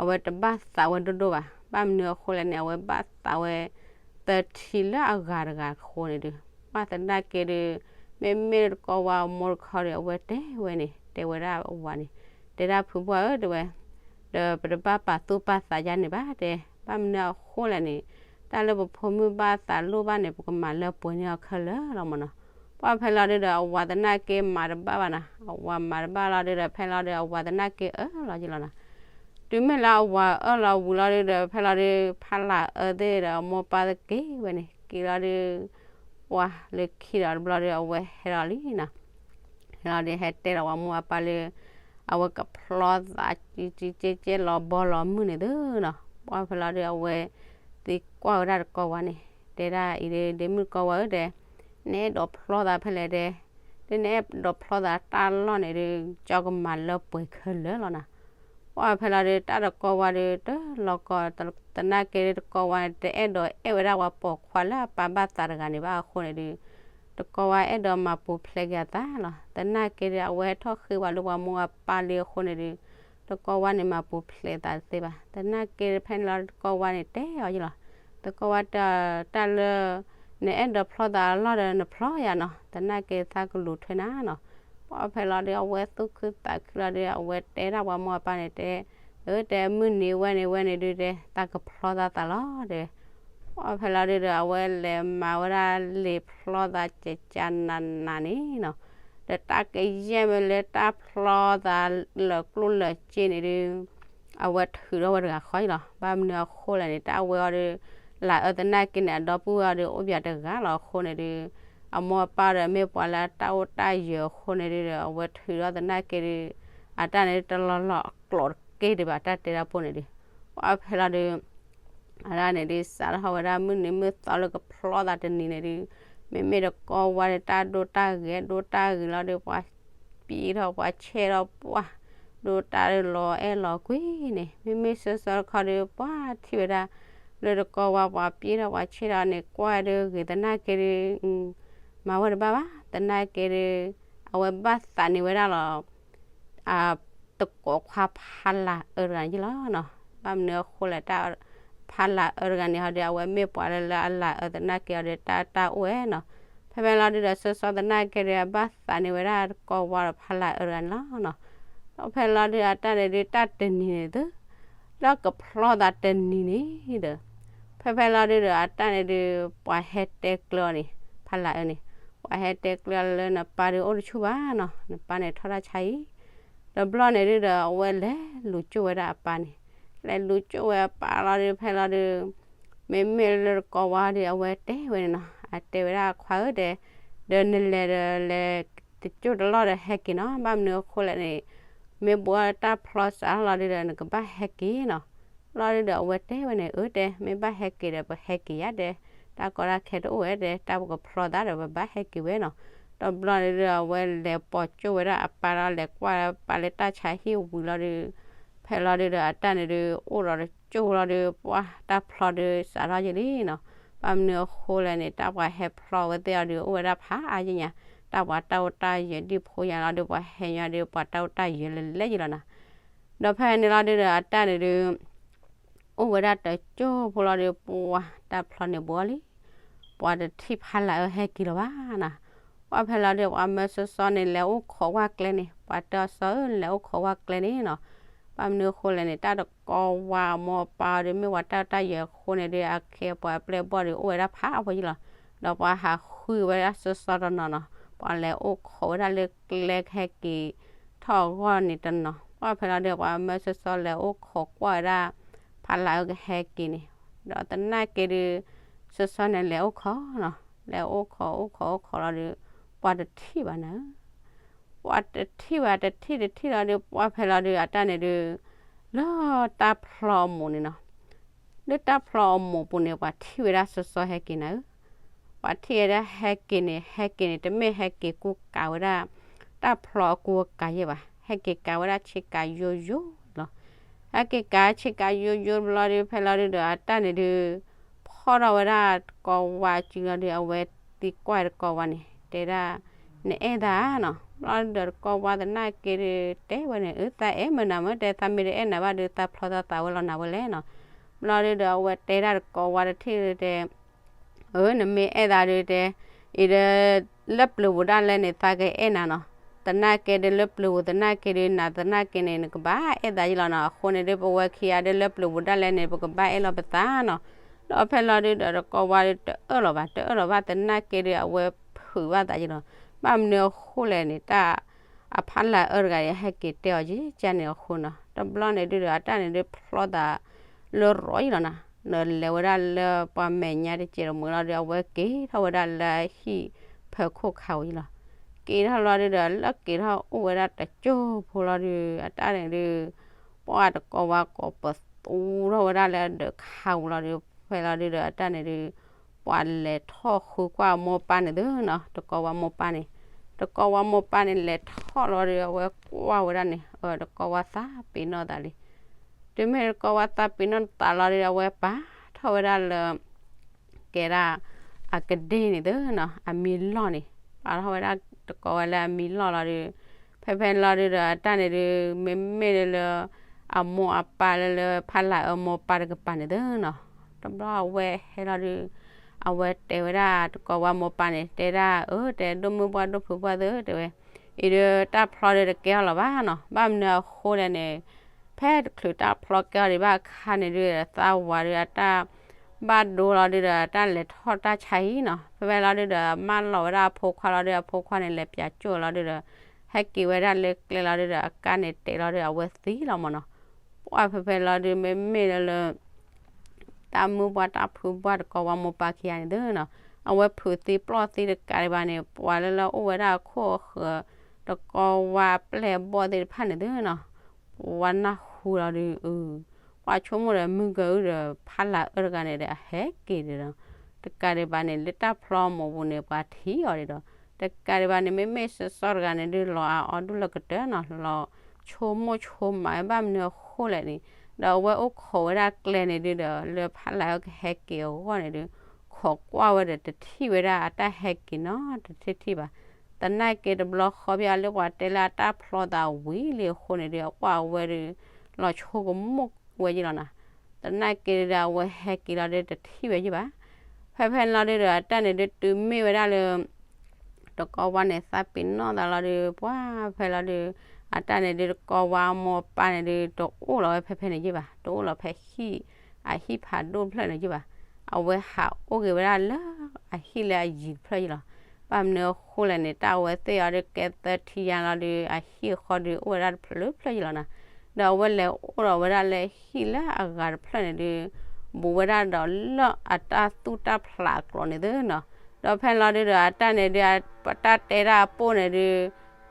အဝဲတဘၣ်သးဝဲဒိၣ်ဒိၣ်ဘၣ်. ဘၣ်မနုၤအဃိလဲၣ်န့ၣ် အဝဲဘၣ်သးဝဲ သထံလၢအဂၤတဂၤအဃိန့ၣ်ဒုး ပှၢ်သနာ်က့ဒုး မ့မ့ၢ်တကိးဝါအမိၢ်တခီဒုး အဝဲတဲဝဲန့ၣ် တဲဝဲဒၣ်အဝၤန့ၣ် တဲဒၣ်ဖုဘှၢ်ဧၢတဲဝဲ ဒီးပတဘၣ်ပာ်သူၣ်ပာ်သးယါန့ၣ်ဘၣ်တဲ, ဘၣ်မနုၤအဃိလဲၣ်န့ၣ် တၢ်လၢပဖိမုၣ်ဘၣ်သးလိၣ်ဘၣ်န့ၣ် ပကမၤလၢပှဲၤန့ၢ်အီၤခဲလၢာ်လီၤမၢ်နီၤ. ပှၢ်ဖဲလီၤဒုးဒီး အဝၤသနာ်က့မၤတဘၣ်ဘၣ်နီၤ, အဝၤမၤတဘၣ်လီၤဒုးဒီး ဖဲလီၤဒုး အဝၤသနာ်က့အၢၣ်လီၤယံလီၤနီၤ. တုၤမ့ၢ်လၢအဝၤအၢၣ်လီၤဝံၤလီၤဒုးဒီး ဖဲလီၤဒုး ဖးလၢအၢသ့ၣ်ဒီး အမိၢ်ပၢ်သနာ်က့ဝဲန့ၣ် က့ၤလီၤဒုး ပှၢ်လၢခံဒီးတဘျီဒုး အဝဲဟဲလီၤလံနီၤ. ဟဲလီၤဒုး ဟဲတဲလီၤဝဲမိၢ်အပၢ်လၢ အဝဲကဖျီသးကကကဲလီၤဘီလီၤမုၢ်န့ၣ်သ့ၣ်နီၤ. ပှၢ်ဖဲလီၤဒုး အဝဲသံကွၢ်ဝဲဒၣ်တကိးဝါန့ၣ် တဲဒၣ်အံၤဒုး ဒ့မုၣ်တကိးဝါဧၢတဲ, နအဲၣ်ဒိးဖျီသးဖဲလဲၣ်တဲ, ဒ်နအဲၣ်ဒိးဖျီသးတၢ်လီၢ်န့ၣ်ဒုး ကၠီကမၤလၢပှဲၤခဲလၢာ်လီၤနီၤ. ပှၢ်ဖဲလီၤဒုး တၢ်တကိးဝါဒုး တလီၤကီ သနာ်က့ဒုး တကိးဝါန့ၣ် တအဲၣ်ဒိးအဲၣ်ဝဲဒၣ်ပှၤပိာ်ခွါလၢအပၢ်ဘၣ်သးတဂၤန့ၣ်ဘၣ်အဃိန့ၣ်ဒုး တကိးဝါအဲၣ်ဒိးမၤပူၤဖျဲးက့ၤအသးလီၤ. သနာ်က့ဒုး အဝဲဟဲထီၣ်ဃ့ဝဲလၢပှၤမိၢ်အပၢ်လံအဃိန့ၣ်ဒုး တကိးဝါန့ၣ်မၤပူၤဖျဲးသးတသ့ဘၣ်. သနာ်က့ဖဲန့ၣ်လီၤ တကိးဝါန့ၣ်တဲအီၤယံလီၤ. တကိးဝါတဲ တၢ်လၢ နအဲၣ်ဒိးဖျီသးအလီၢ်ဒီးနဖျီယၤနီၤ, သနာ်က့သးကလူၤထွဲနၤနီၤ. ပှၢ်ဖဲလီၤဒုး အဝဲသူၣ်ခုသးခုလီၤဒုး အဝဲတဲဒၣ်ပှၤမိၢ်အပၢ်န့ၣ်တဲ, အၢ တဲမုၢ်နံၤဝဲန့ၣ်ဝဲန့ၣ်ဒုးတဲ သးကဖျီသးသးလီၤတဲဝဲ. ပှၢ်ဖဲလီၤဒုးဒီး အဝဲလဲၤမၤဝဲဒၣ်လံာ်ဖျီသးကကနးနးန့ၣ်နီၤ, ဒီးတၢ်ကယဲၢ်မ့ၢ်လၢတၢ်ဖျီသးလၢာ်ကျိၣ်လၢာ်စ့န့ၣ်ဒုး အဝဲထုးထီၣ်ဝဲတဂၤဃီအံၤလီၤ. ဘၣ်မနုၤအဃိလဲၣ်န့ၣ် တၢ်အဝဲအီၤဒုး လၢအၢသနာ်က့န့ၣ် အဒီပုၢ်ဝဲၢ်အီၤဒုး အိၣ်ပၠးတဂၤလီၤအဃိန့ၣ်ဒုး အမိၢ်အပၢ်ဒီးမ့ၢ်ပှၤလၢအတၢ်အိၣ်တၢ်ယၢၤအဃိန့ၣ်ဒုး အဝဲထုးထီၣ်သနာ်က့ဒုး အတၢ်န့ၣ်တလီၤလီၤအကျိာ်တက့ၢ်ဒံးဘၣ် တၢ်တဲတၢ်ပိၢ်န့ၣ်ဒုး ပှၢ်ဖဲလီၤဒုး အတၢ်န့ၣ်ဒုး စးထီၣ်ဝဲဒၣ်မုၢ်နံၤမုၢ်သီလၢကဖျီသးတနံၤန့ၣ်ဒုး မ့မ့ၢ်တကိးဝါဒီးတၢ်ဒိတၢ်ဂ့ၤ ဒိတၢ်ဂ့ၤလီၤဒုး ပှၤပျံၤထီၣ်ပှၤဆဲးထီၣ်ပှၢ် ဒိတၢ်လီၤအဲၣ်လီၤကွံန့ၣ် မ့မ့ၢ်ဆၢဆၢတခီဒုး ပှၢ်ထံၣ်ဝဲဒၣ် လၢတကိးဝါပှၤပျံၤထီၣ်ပှၤဆဲးထီၣ်န့ၣ် ကွၢ်ဒုးဂ့ၤသနာ်က့ဒုး မၤဝဲတဘၣ်ဘၣ် သနာ်က့ဒုး အဝဲဘၣ်သးန့ၢ်ဝဲဒၣ်လီၤ တကိးခွါဖးလၢအၢတဂၤန့ၣ်ယ့ၢ်လီၤနီၤ. ဘၣ်မနုၤအဃိလဲၣ် တၢ်ဖးလၢအၢတဂၤန့ၣ်ဟီဒုး အဝဲမ့ၢ်ပှၤလၢလၢအလၢအၢသနာ်က့အီၤဒုး တၢ်တၢ်အိၣ်ဝဲနီၤ. ဖဲဖဲလီၤဒုးဒီး စီစီသနာ်က့ဒုး အဘၣ်သးန့ၢ်ဝဲဒၣ်တကိးဝါဒီးဖးလၢအၢတဂၤန့ၣ်လီၤနီၤ. ဒီးဖဲလီၤဒုး အတၢ်န့ၣ်ဒုး တၢ်တနံၤန့ၣ်သု လၢကဖျီသးတနံၤန့ၣ်ဒီး ဖဲဖဲလီၤဒုးဒီး အတၢ်န့ၣ်ဒုး ပှၤဟဲတဲကျၢၤအီၤန့ၣ် ဖးလၢအၢန့ၣ် ပှၤဟဲတဲကျၢၤလၢနပၢ်ဒုးအိၣ်တဆူၣ်ဘၣ်နီၤ, နပၢ်န့ၣ်ထီၣ်တၢ်ဆါအံၤ, တဘျီန့ၣ်ဒုးဒီး အဝဲလဲၤလူၤကၠိဝဲဒၣ်အပၢ်န့ၣ်, လဲၤလူၤကၠိဝဲအပၢ်လီၤဒုး ဖဲလီၤဒုး မ့မ့ၢ်လၢတကိးဝါဒုး အဝဲတဲဝဲန့ၣ်နီၤ, အတဲဝဲဒၣ်ခွါဧၢတဲ, ဒီးနလဲၤဒီးလဲၤတကၠိၢ်တလီၢ်ဒီးဟဲက့ၤနီၤ, ဘၣ်မနုၤအဃိလဲၣ်န့ၣ် မ့ၢ်ဘိးတၢ်ဖျီစးထီၣ်လီၤဒုးဒီး နကဘၣ်ဟဲက့ၤနီၤ. လီၤဒုးဒီး အဝဲတဲဝဲန့ၣ် အၢတဲ, မ့ၢ်ဘၣ်ဟဲက့ၤဒီး ပဟဲက့ၤယါတဲ, တၢ်ကီတၢ်ခဲတအိၣ်ဝဲတဲ, တၢ်ပကဖျီသးဒီး ပဘၣ်ဟဲက့ၤဝဲနီၤ. တဘျီန့ၣ်ဒုး အဝဲလဲၤပိာ်ကၠိၢ်ဝဲဒၣ်အပၢ်လီၤ, လဲၤကွၢ်ပၢ်လၢတၢ်ဆါဟံၣ်ဝံၤလီၤဒုး, ဖဲလီၤဒုးဒီး အတၢ်န့ၣ်ဒုး အိၣ်ဒီးတကၠိၢ်လီၤဒုး ပှၢ်တၢ်ဖျီဒုးစးထီၣ်ယံာ်လံနီၤ. ဘၣ်မနုၤအဃိလဲၣ်န့ၣ် တၢ်ပှၤဟဲဖျီဝဲသ့ၣ်အီၤဒုး အိၣ်ဝဲဒၣ်ဖးအါယံာ်ညါ, တၢ်ပှၤတၢ်အိၣ်တၢ်ယၢၤဒံၣ်ဖိညါလီၤဒုး ပှၤဟဲညီဒုး ပှၤတၢ်အိၣ်တၢ်ယၢၤလၢလဲၣ်ယံာ်လီၤနီၤ. ဒီးဖဲန့ၣ်လီၤဒုးဒီး အတၢ်န့ၣ်ဒုး အိၣ်ဝဲဒၣ်တကၠိၢ်ဖိလီၤဒုး ပှၢ်တၢ်ဖျီန့ၣ်ဘှီလံ, ပှၤတထံၣ်ဖးလၢအၢဟဲက့ၤလီၤဘၣ်နီၤ. ပှၢ်ဖဲလီၤဒုး ပှၤမၢစီစီန့ၣ် လဲၤအိၣ်ခိးဝဲကျဲန့ၣ်, ပှၤတဲအီၤ စီစီဧၢ လဲၤအိၣ်ခိးဝဲကျဲန့ၣ်နီၤ. ဘၣ်မနုၤအဃိလဲၣ်န့ၣ် တၢ်တကိးဝါအမိၢ်အပၢ်အီၤဒုး မ့ၢ်ပှၤတၢ်အဲၣ်တၢ်ယၢၤအဃိန့ၣ်ဒုး အခ့အပှၤအပျဲၢ်အဘီၣ်ဒုး အိၣ်ဝဲဒၣ်ဖးအါဖီယံလီၤ. ဒီးပှၤဟးဃုဝဲဒၣ်စီစီတနီၤနီၤ, ပှၤလဲၤအိၣ်ခိးဝဲဒၣ်လၢကျဲကဟဲက့ၤထီၣ်အဂီၢ်န့ၣ်တနီၤ. ပှၢ်ဖဲလီၤဒုး ပှၤမၢစီစီလဲၤအိၣ်ခိးကွၢ်ဝဲဒၣ် ဖးလၢ်အၢကဟဲက့ၤန့ၣ်, ဒီးသနာ်က့ဒုး စီစီန့ၣ်လဲၤအိၣ်ခိးနီၤ, လဲၤအိၣ်ခိးအိၣ်ခိးအိၣ်ခိးလီၤဒုး ပှၤတထံၣ်ဘၣ်နၤဧၢ. ပှၤတထံၣ်ဘၣ် တထံၣ်တထံၣ်လီၤဒုး ပှၢ်ဖဲလီၤဒုး အတၢ်န့ၣ်ဒုး လၢတၢ်ဖျီအမိၢ်န့ၣ်နီၤ, လၢတၢ်ဖျီအမိၢ်ပူၤန့ၣ် ပှၤထံၣ်ဝဲဒၣ်စီစီဟဲက့ၤနၤဧၢ. ပှၤထံၣ်ဝဲဒၣ်ဟဲက့ၤန့ၣ် ဟဲက့ၤန့ၣ် တမ့ၢ်ဟဲက့ၤကူကၤဝဲဒၣ် တၢ်ဖျီအကူအကၤယဲၢ်ဘၣ်, ဟဲက့ၤကၤဝဲဒၣ်ဆ့ကၤယိယိလီၤ. ဟဲက့ၤကၤဆ့ကၤယိယိဘျီဒုး ဖဲလီၤဒုးဒီး အတၢ်န့ၣ်ဒုး ဖီၣ်ထီၣ်ဝဲဒၣ်တကိးဝါစုလီၤဒုး အဝဲသံကွၢ်တကိးဝါန့ၣ် တဲဒၣ် နအဲၣ်သးနီၤ. ဘျီဒုးဒီးတကိးဝါသနာ်က့ဒုး တဲဝဲန့ၣ် အၢ သးအဲၣ်မနၤမ့ၢ် တဲသးမ့ၢ်တအဲၣ်နၤဘၣ်ဒုး သးဖျီသးသးဝဲလီၤနၤဝဲလဲၣ်နီၤ. ဘျီဒုးဒီး အဝဲတဲဒၣ်တကိးဝါတထံၣ်ဒုးတဲ အၢ နမ့ၢ်အဲၣ်သးဒုးတဲ အံၤဒီး လၢပျၢၤပူၤဒၣ်လဲာ်န့ၣ် သးကအဲၣ်နၤနီၤ. သနာ်က့ဒုး လၢပျၢၤပူၤသနာ်က့ဒုး နၤသနာ်က့န့ၣ် နကဘၣ်အဲၣ်သးယံလီၤနီၤ. အဃိန့ၣ်ဒုး ပဝဲခံဂၤဒုး လၢပျၢၤပူၤဒၣ်လဲာ်န့ၣ် ပကဘၣ်အဲၣ်လီၤပသးနီၤ. ဒီးဖဲလီၤဒုးဒီး တကိးဝါဒုး တအၢၣ်လီၤဘၣ် တအၢၣ်လီၤဘၣ်သနာ်က့ဒုး အဝဲဖုးဘၣ်သးယံလီၤ. ဘၣ်မနုၤအဃိလဲၣ်န့ၣ် တၢ် အဖးလၢ်အၢတဂၤအံၤ ဟဲက့ၤတဲအီၤကကန့ၣ်အဃိနီၤ. တဘျီန့ၣ်ဒုးဒီး အတၢ်န့ၣ်ဒုးဖျီသးလၢရီယံလီၤနီၤ. ဒီးလဲၤဝဲဒၣ်လၢပှၤမဲာ်ညါတစဲးတမှဲၤလီၤဒုး အဝဲက့ၤထီၣ်ဝဲဒၣ်လၢဟံၣ်ဖၢခိၣ်ခါဝံၤလီၤ. က့ၤထီၣ်လီၤဒုးဒီး လၢက့ၤထီၣ်အိၣ်ဝဲဒၣ်တကၠိဖိလီၤဒုး အတၢ်န့ၣ်ဒုး ပှၢ်တကိးဝါကိးပသူထီၣ်ဝဲဒၣ်လၢအဒၢးခါဝံၤလီၤဒုး ဖဲလီၤဒုးဒီး အတၢ်န့ၣ်ဒုး ပှၤလဲၤထီၣ်ဃုကွၢ်အမိၢ်ပၢ်န့ၣ်သုနီၤ. တကိးဝါမိၢ်ပၢ်န့ၣ် တကိးဝါမိၢ်ပၢ်န့ၣ် လဲၤထီၣ်လီၤဒုး အဝဲကွၢ်ဝဲဒၣ်န့ၣ် အၢ တကိးဝါသးပ့ၤနီၣ်သးလံ. တုၤမ့ၢ်တကိးဝါသးပ့ၤနီၣ်သးလီၤဒုး အဝဲပာ်ထီၣ်ဝဲဒၣ်လၢ ကဲဒၣ် အကဒ့ၣ်န့ၣ်သုနီၤ အမံလီၢ်န့ၣ် ပာ်ထီၣ်ဝဲဒၣ်တကိးဝါလၢအမံလီၢ်လီၤဒုး ဖဲဖဲလီၤဒုးဒီး အတၢ်န့ၣ်ဒုး မ့မ့ၢ်လၢ အမိၢ်အပၢ်လၢလၢဖးလၢ်အၢမိၢ်ပၢ်တကပၤန့ၣ်သုနီၤ. တဘျီအဝဲဟဲလီၤဒုး အဝဲတဲဝဲဒၣ်တကိးဝါမိၢ်ပၢ်န့ၣ် တဲဒၣ် အၢ တဲဒိၣ်မုၣ်ပှၢ်ဒိၣ်ဖုပှၢ်သု တဲဝဲ အံၤဒုးတၢ်ဖျီဒုးတကဲထီၣ်လီၤဘၣ်နီၤ. ဘၣ်မနုၤအဃိလဲၣ်န့ၣ် ဖဲတချုးတၢ်ဖျီကဲထီၣ်ဒံးဘၣ်အခါန့ၣ်ဒုး သးဝၤဒုးအတၢ် ဘၣ်ဒိလီၤဒုးဒီး တၢ်လဲၤထီၣ်တၢ်ဆါဟံၣ်နီၤ. ဖဲဖဲလီၤဒုးဒီး မၢလီၤဝဲဒၣ်အဖိခွါလီၤဒုး အဖိခွါန့ၣ် လဲၤပၠးကၠိၣ်လီၤဒုးဒီး ဟဲက့ၤဝဲဒၣ်လၢကျဲလီၤဒုးဒီး အကါန့ၣ်တဲာ်လီၤဒုး အဝဲသံလီၤမၢ်နီၤ. ပှၢ်ဖဲဖဲလီၤဒုး မ့မ့ၢ်လၢလၢ တၢ်မုၢ်ပှၢ်တၢ်ဖုပှၢ်တကိးဝါမိၢ်ပၢ်ခံဂၤန့ၣ်သုနီၤ အဝဲဖုးသံပျီၢ်သံတကးဒံးဘၣ်န့ၣ် ပှၤလၢလၢအိၣ်ဝဲဒၣ်အခိၣ်အဃၢၤ တကိးဝါအပျဲၢ်အဘီၣ်သ့ၣ်တဖၣ်န့ၣ်သုနီၤ ပှၤနၢ်ဟူလီၤဒုး အၢ ပှၤဆိကမိၣ်ဒီးမုၢ်ကၢအုၣ်ဒီး ဖးလၢ်အၢတဂၤန့ၣ်ဒီး အဟဲက့ၤဒံးဒီး တကးဒံးဘၣ်န့ၣ် လၢတၢ်ဖျီအမိၢ်ပူၤန့ၣ် ပှၤထံၣ်အီၤဒံးဒီး တကးဒံးဘၣ်န့ၣ် မ့မ့ၢ်စီစီတဂၤန့ၣ်ဒုး လီၤအါအီၣ်ဒူၣ်လၢကတၢၢ်နီၤ လီၤဆိကမိၣ်ဆိကမးဝဲ ဘၣ်မနုၤအဃိလဲၣ်န့ၣ် ဒီးအဝဲအိၣ်ခိးဝဲဒၣ်ကျဲန့ၣ်ဒုးဒီး လၢဖးလၢ်အၢကဟဲက့ၤအဂီၢ်န့ၣ်ဒုး ခိးကွၢ်ဝဲဒီးတထံၣ်ဝဲဒၣ်အတၢ်ဟဲက့ၤနီၤ တထံၣ်ထံၣ်ဘၣ်. သနာ်က့တဘျီဃီဖဲအီၤလၢပှၤတဲလၢအတၢ်ဖျီသးဝံၤလံအဃိန့ၣ်ဒုး အကွၢ်အဝဲဒုး လီၤဆိကမိၣ်ဝဲယံလီၤနီၤ. သနာ်က့ဒုး အဝဲဟဲက့ၤလီၤဒုး တထံၣ်ဝဲယံဘၣ်. ဖဲဖဲလီၤဒုးဒီး အတၢ်န့ၣ်ဒုး တုၤမ့ၢ်ဝဲဒၣ်လၢ တကိးဝါန့ၣ် သးပ့ၤနီၣ်သးလီၤဒုး ပှၢ်ဖဲလီၤဒုး အတၢ်န့ၣ်ဒုး တကိးဝါမိၢ်ပၢ်န့ၣ်ဒုး တအိၣ်လီၤဝဲဖဲဖဲန့ၣ်ယံဘၣ် တအိၣ်လီၤဖဲဟံၣ် အဟံၣ်ဖးဒိၣ်တဖျၢၣ်န့ၣ်ယံဘၣ်. အဝဲဟးအိၣ်က့ၤဝဲဒၣ်လၢ အဟံၣ်လၢအယံၤတဖျၢၣ်ယံလီၤ. ဘၣ်မနုၤအဃိလဲၣ်န့ၣ် တၢ်အဝဲသ့ၣ်အီၤဒုး ကဲသၢထံယါလီၤဒုး အဟံၣ်အဃီဒုး အိၣ်ဝဲဒၣ်တဖျၢၣ်လၢဖျၢၣ်ယံလီၤနီၤ. ဒီးအဝဲလဲၤအိၣ်ဒီးဝဲဒၣ်လၢဟံၣ်လၢအဂၤတဖျၢၣ်န့ၣ်ဒုး ဘူးဝဲဒၣ်ဒီးလၢအတၢ်သူၣ်တၢ်ဖျးအကျိၤန့ၣ်သုနီၤ. ဒီးဖဲလီၤဒုးဒီး အတၢ်န့ၣ်ဒုး တၢ်တဲဒၣ်အပိၢ်န့ၣ်ဒုး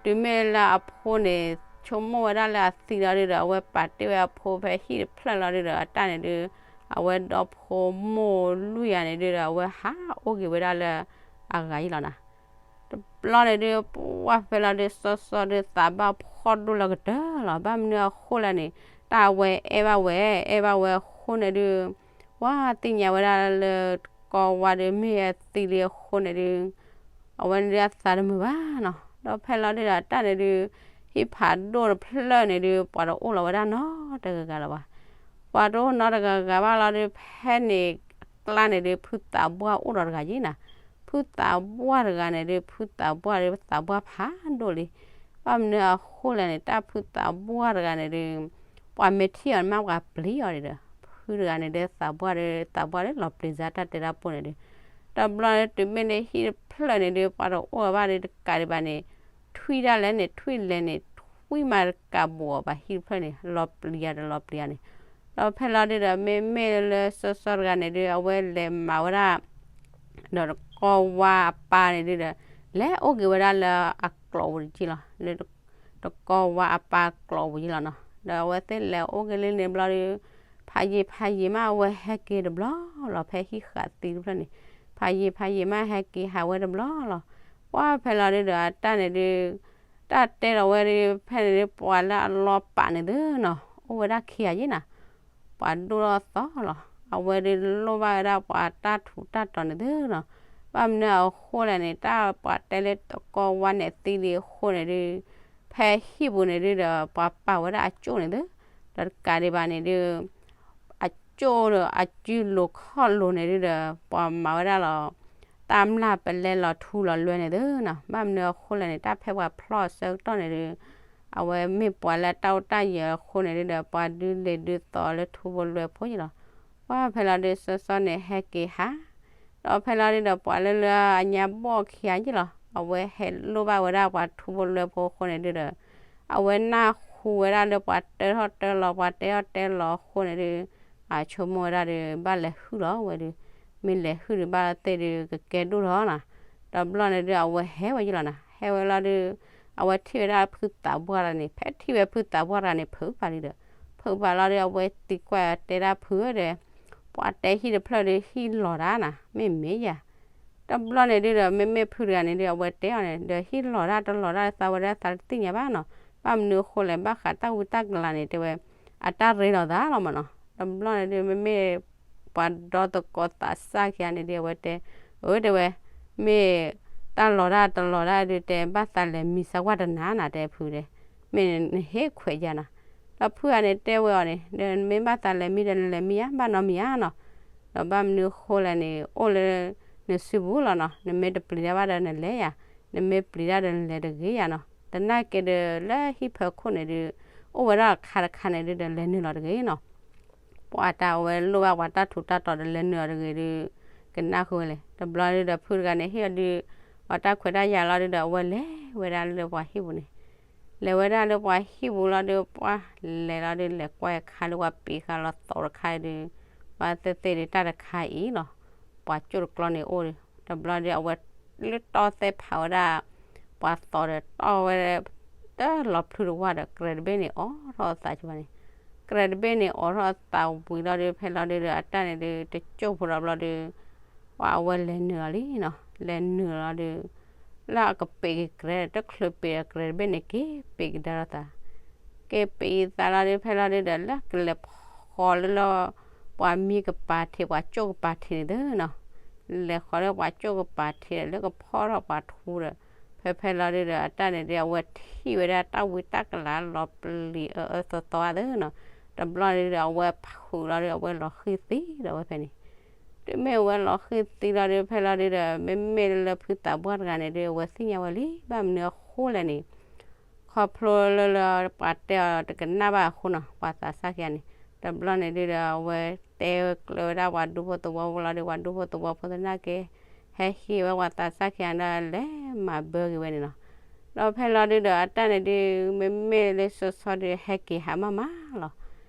တုၤမ့ၢ်လၢအဖိန့ၣ် ဆိကမိၣ်ဝဲဒၣ်လၢအသံလီၤဒုးဒီး အဝဲပာ်တ့ၢ်ဝဲအဖိဖဲဟံၣ်တဖျၢၣ်လီၤဒုးဒီး အတၢ်န့ၣ်ဒုး အဝဲဒီဖိမိၢ်လွံၢ်ဂၤန့ၣ်ဒုးဒီး အဝဲဟးအိၣ်က့ၤဝဲဒၣ်လၢအဂၤယံလီၤနီၤ. တဘျီန့ၣ်ဒုး ပှၢ်ဖဲလီၤဒုး စီစီဒုး သးဘၣ်ဖှီၣ်ဒိၣ်လၢကတၢၢ်လီၤ. ဘၣ်မနုၤအဃိလဲၣ်န့ၣ် တၢ်အဝဲအဲၣ်ဘၣ်ဝဲ အဲၣ်ဘၣ်ဝဲအဃိန့ၣ်ဒုး ပှၢ်သ့ၣ်ညါဝဲဒၣ်လၢတကိးဝါဒုး မ့ၢ်အသံလံအဃိန့ၣ်ဒုး အဝဲန့ၣ်ဒုးအသးတမုာ်ဘၣ်နီၤ. ဒီးဖဲလီၤဒုးဒီး အတၢ်န့ၣ်ဒုး ဟံၣ်ဖးဒိၣ်တဖျၢၣ်န့ၣ်ဒုး ပှၤတအိၣ်လီၤဝဲဒၣ်နီတဂၤဂၤလၢၤဘၣ်. ပှၤတအိၣ်နီတဂၤဂၤဘၣ်လီၤဒုး ဖဲန့ၣ်အကျါန့ၣ်ဒုး ဖုသးပှၢ်အိၣ်ဒီးတဂၤယံနီၤ. ဖုသးပှၢ်တဂၤန့ၣ်ဒုး ဖုသးပှၢ်ဒီးသးပှၢ်ဖးဒိၣ်လံ. ဘၣ်မနုၤအဃိလဲၣ်န့ၣ် တၢ်ဖုသးပှၢ်တဂၤန့ၣ်ဒုး ပှၤမ့ၢ်ထံၣ်အီၤန့ၣ် မ့ၢ်ပှၤပျံၤအီၤဒံးဒီး ဖုတဂၤန့ၣ်ဒုး သးပှၢ်ဒီး သးပှၢ်လၢလီၤပျံၤစါတၢ်တဲတၢ်ပိၢ်န့ၣ်ဒုး တဘျီန့ၣ် တုၤမ့ၢ်လၢဟံၣ်တဖျၢၣ်န့ၣ်ဒုး ပှၤတအိၣ်ဘၣ်ဒီးတကးဒံးဘၣ်န့ၣ် ထွံၣ်ဒၣ်လဲာ်န့ၣ် ထွံၣ်လဲာ်န့ၣ် ထွံၣ်မးတကးဘူးအီၤဘၣ် ဟံၣ်တဖျၢၣ်န့ၣ် လီၤပျံၤယၤဒီးလီၤပျံၤယၤန့ၣ်. ဒီးဖဲလီၤဒုးဒီး မ့မ့ၢ်လၢစီစီတဂၤန့ၣ်ဒုး အဝဲလဲၤမၤဝဲဒၣ် ဒီးတကီဝါအပၢ်န့ၣ်ဒုးဒီး လဲၤအိၣ်က့ၤဝဲဒၣ်လၢအကျိးပူၤတက့ၢ်လီၤ. လၢတကီဝါအပၢ်ကျိးပူၤက့ၢ်လီၤနီၤ. ဒီးအဝဲသ့ၣ်လဲၤအိၣ်က့ၤလံန့ၣ်ဘျီဒုး ဖးယံာ်ဖးယံာ်မး အဝဲဟဲက့ၤတဘျီလီၤ ဖဲဟံၣ်ဃာ်သံတဖျၢၣ်န့ၣ် ဖးယံာ်ဖးယံာ်မး ဟဲက့ၤဟးဝဲတဘျီလီၤ. ပှၢ်ဖဲလီၤဒုးဒီး အတၢ်န့ၣ်ဒုး တၢ်တဲလီၤဝဲဒုး ဖဲန့ၣ်ဒုး ပှၤလၢအလီၤပာ်န့ၣ်သုနီၤ အိၣ်ဝဲဒၣ်ခံဂၤယ့ၢ်နၤ ပှၤဒိၣ်ထီၣ်သီလီၤ. အဝဲဒုးလိၣ်ဘၣ်ဝဲဒၣ်ပှၤတၢ်ထူးတၢ်တီၤန့ၣ်သုနီၤ. ဘၣ်မနုၤအဃိလဲၣ်န့ၣ် တၢ်ပှၤတဲလၢတကီဝါန့ၣ်သံလံအဃိန့ၣ်ဒုး ဖဲဟံၣ်ပူၤန့ၣ်ဒုးဒီး ပှၤပာ်ဝဲဒၣ်အကၠိၣ်န့ၣ်သု ဒီးတကးဒံးဘၣ်န့ၣ်ဒုး အကၠိၣ်ဒီးအစုလိၤခီၣ်လိၤန့ၣ်ဒုးဒီး ပှၤမၤဝဲဒၣ်လီၤ တၢ်မျၢ်ပလဲလီၤထူလီၤလွဲန့ၣ်သုနီၤ. ဘၣ်မနုၤအဃိလဲၣ်န့ၣ် တၢ်ဖဲပှၤဖျီၣ်အဆၢကတီၢ်န့ၣ်ဒုး အဝဲမ့ၢ်ပှၤလၢတၢ်အိၣ်တၢ်ယၢၤအဃိန့ၣ်ဒုးဒီး ပှၤဒုးလဲၤဒုးသီလၢထူဖိလွဲဖိယ့ၢ်လီၤ. ပှၢ်ဖဲလီၤဒုး စီစီန့ၣ်ဟဲက့ၤဟး ဒီးဖဲလီၤဒုးဒီး ပှၤလၢလၢအညါဘီၣ်ခံဂၤယ့ၢ်လီၤ အဝဲဟဲလိၣ်ဘၣ်ဝဲဒၣ်ပှၤထူဖိလွဲဖိအဃိန့ၣ်ဒုးဒီး အဝဲနၢ်ဟူဝဲဒၣ်လၢပှၤတၢထီၣ်တၢလီၤ ပှၤတဲထီၣ်တဲလီၤအဃိန့ၣ်ဒုး အဆိကမိၣ်ဝဲဒၣ်ဒီး ဘၣ်လဲၤဟုၣ်လီၤဝဲဒုး မ့ၢ်လဲၤဟုၣ်ဒုးဘၣ်သ့ၣ်ဒုး ကကဲဒိၣ်ထီၣ်နီၤ. ဒီးဘျီန့ၣ်ဒုး အဝဲဟဲဝဲယ့ၢ်လီၤနီၤ. ဟဲဝဲလီၤဒုး အဝဲထံၣ်ဝဲဒၣ်ဖုသးပှၢ်တဂၤန့ၣ် ဖဲထံၣ်ဝဲဖုသးပှၢ်တဂၤန့ၣ် ဖုးပာ်လံဒီး ဖုးပာ်လီၤဒုး အဝဲသံကွၢ်တဲဒၣ်ဖုဧၢဒီး ပှၤတဲဟံၣ်တဖျၢၣ်ဒုး ဟံၣ်လီၤတၢ်နီၤ မ့ၢ်မ့ၢ်ယၤ တဘျီန့ၣ်ဒုးဒီး မ့မ့ၢ်ဖုတဂၤန့ၣ်ဒုး အဝဲတဲအီၤန့ၣ် ဒီးဟံၣ်လီၤတၢ်တလီၤတၢ်သးဝဲဒၣ်သးတသ့ၣ်ညါဘၣ်နီၤ. ဘၣ်မနုၤအဃိလဲၣ် ဘၣ်ဃးတၢ်ဝံတၢ်ကလၤန့ၣ် တဲဝဲ အတၢ်ရ့လိာ်သးလီၤမးနီၤ. တဘျီန့ၣ်ဒုး မ့မ့ၢ်ပှၤဒီသကိးသးစၢ်ခံဂၤန့ၣ်ဒုး အဝဲတဲ အၢ တဲဝဲ မ့ၢ်တၢ်လီၤတၢ်တလီၤတၢ်ဒုး တဲဘၣ်သးလဲၤမံစၢၤကွၢ်တနၤနီၤ တဲဖုတဲ မ့ၢ်နဟ့ၣ်ခွဲးယၤနီၤ. ဒီးဖုဂၤန့ၣ်တဲဝဲအီၤန့ၣ် ဒီးမ့ၢ်ဘၣ်သးလဲၤမံဒီးနလဲၤမံဧါ ဘၣ်နီတမံၤဧါနီၤ. ဒီးဘၣ်မနုၤအဃိလဲၣ်န့ၣ် အိၣ်လၢနစုပူၤလီၤနီၤ. နမ့ၢ်တပျံၤတၢ်ဘၣ်ဒီးနလဲၤယၤ, နမ့ၢ်ပျံၤတၢ်ဒီးနလဲၤတဂ့ၤယၤနီၤ. သနာ်က့ဒီး လၢဟံၣ်ဖီခိၣ်န့ၣ်ဒုး အိၣ်ဝဲဒၣ်တခါတခါန့ၣ်ဒုးဒီးလဲၤနုာ်လီၤတဂ့ၤနီၤ. ပှၤတၢ်အဝဲလိၣ်ဘၣ်ပှၤတၢ်ထူးတၢ်တီၤဒီးလဲၤနုာ်လီၤတဂ့ၤဒုး ကနၣ်ဃုာ်ဝဲလဲၣ်. တဘျီဒုးဒီးဖုတဂၤန့ၣ် ဟ့ၣ်အီၤဒုး ပှၤတၢ်ခွဲးတၢ်ယာ်လီၤဒုးဒီး အဝဲလဲၤဝဲဒၣ်လၢပှၤဟံၣ်ပူၤန့ၣ် လဲၤဝဲဒၣ်လၢပှၤဟံၣ်ပူၤလီၤဒုး ပှၤလဲၤလီၤဒုး လဲၤကွၢ်အခါလၢပှၤပံးဃာ်လီၤသီးတခါဒုး ပှၤသ့ၣ်သ့ၣ်ဒုးတၢ်တခါအံၤလီၤ. ပှၤကၠိၣ်တကျီန့ၣ်အိၣ်ဒုး တဘျီဒုး အဝဲလၢတီၢ်သဲဖးဝဲဒၣ် ပှၤသီးဒီးတီၢ်ဝဲ တလီၤဖျုးတဝၢ်ဒီး ကြဲးတဘ့ၣ်န့ၣ်အိးထီၣ်အသးကဘၣ်န့ၣ် ကြဲးတဘ့ၣ်န့ၣ်အိးထီၣ်အသးဝံၤလီၤဒုး ဖဲလီၤဒုးဒီး အတၢ်န့ၣ်ဒုး တကၠိၣ်ဖိလီၤဘျီဒုး ပှၤအဝဲလဲၤနုာ်လီၤလံနီၤ. လဲၤနုာ်လီၤဒုး လၢအကပံးက့ၤကြဲး တချုးပံးဒီးကြဲးတဘ့ၣ်န့ၣ် က့ၤပံးကဒါထီၣ်သး က့ၤပံးသးလီၤဒုး ဖဲလီၤဒုးဒီး လၢကလဲၤဃီၤလၢလၢ ပှၤမံကပၤထံး ပှၤကၠိၣ်ကပၤထံးန့ၣ်သုနီၤ. လဲၤဃီၤလၢပှၤကၠိၣ်ကပၤထံးဒီး လၢကဖီထီၣ်ပှၤထူဒီး ဖဲဖဲလီၤဒုးဒီး အတၢ်န့ၣ်ဒုး အဝဲထံၣ်ဝဲဒၣ်တၢ်ဝံတၢ်ကလၤလီၤပျံၤအၢအၢသီသီသုနီၤ. တဘျီန့ၣ်ဒုးဒီး အဝဲဖုးလီၤဒုး အဝဲလီၤဃံၤသံဒီးဝဲဖဲန့ၣ် တုၤမ့ၢ်အဝဲလီၤဃံၤသံလီၤဒုး ဖဲလီၤဒုးဒီး မ့မ့ၢ်လၢဖုသးပှၢ်တဂၤန့ၣ်ဒုး အဝဲသ့ၣ်ညါဝဲလံ ဘၣ်မနုၤအဃိလဲၣ်န့ၣ် ခီဖျိလၢလၢပှၤတဲအီၤတကနၣ်ဘၣ်အဃိနီၤ ပှၤသးစၢ်ခံဂၤန့ၣ် တဘျီန့ၣ်ဒုးဒီး အဝဲတဲကျၢၤဝဲဒၣ်ပှၤဒူဖိသဝီဖိလီၤဒုး ပှၤဒူဖိသဝီဖိသနာ်က့ ဟဲဟံးဝဲပှၤသးစၢ်ခံဂၤဒီး လဲၤမၤဘၢက့ၤဝဲန့ၣ်လီၤ. ဒီးဖဲလီၤဒုးဒီး အတၢ်န့ၣ်ဒုး မ့မ့ၢ်လၢစီစီဒုး ဟဲက့ၤဟးမးမးလီၤ.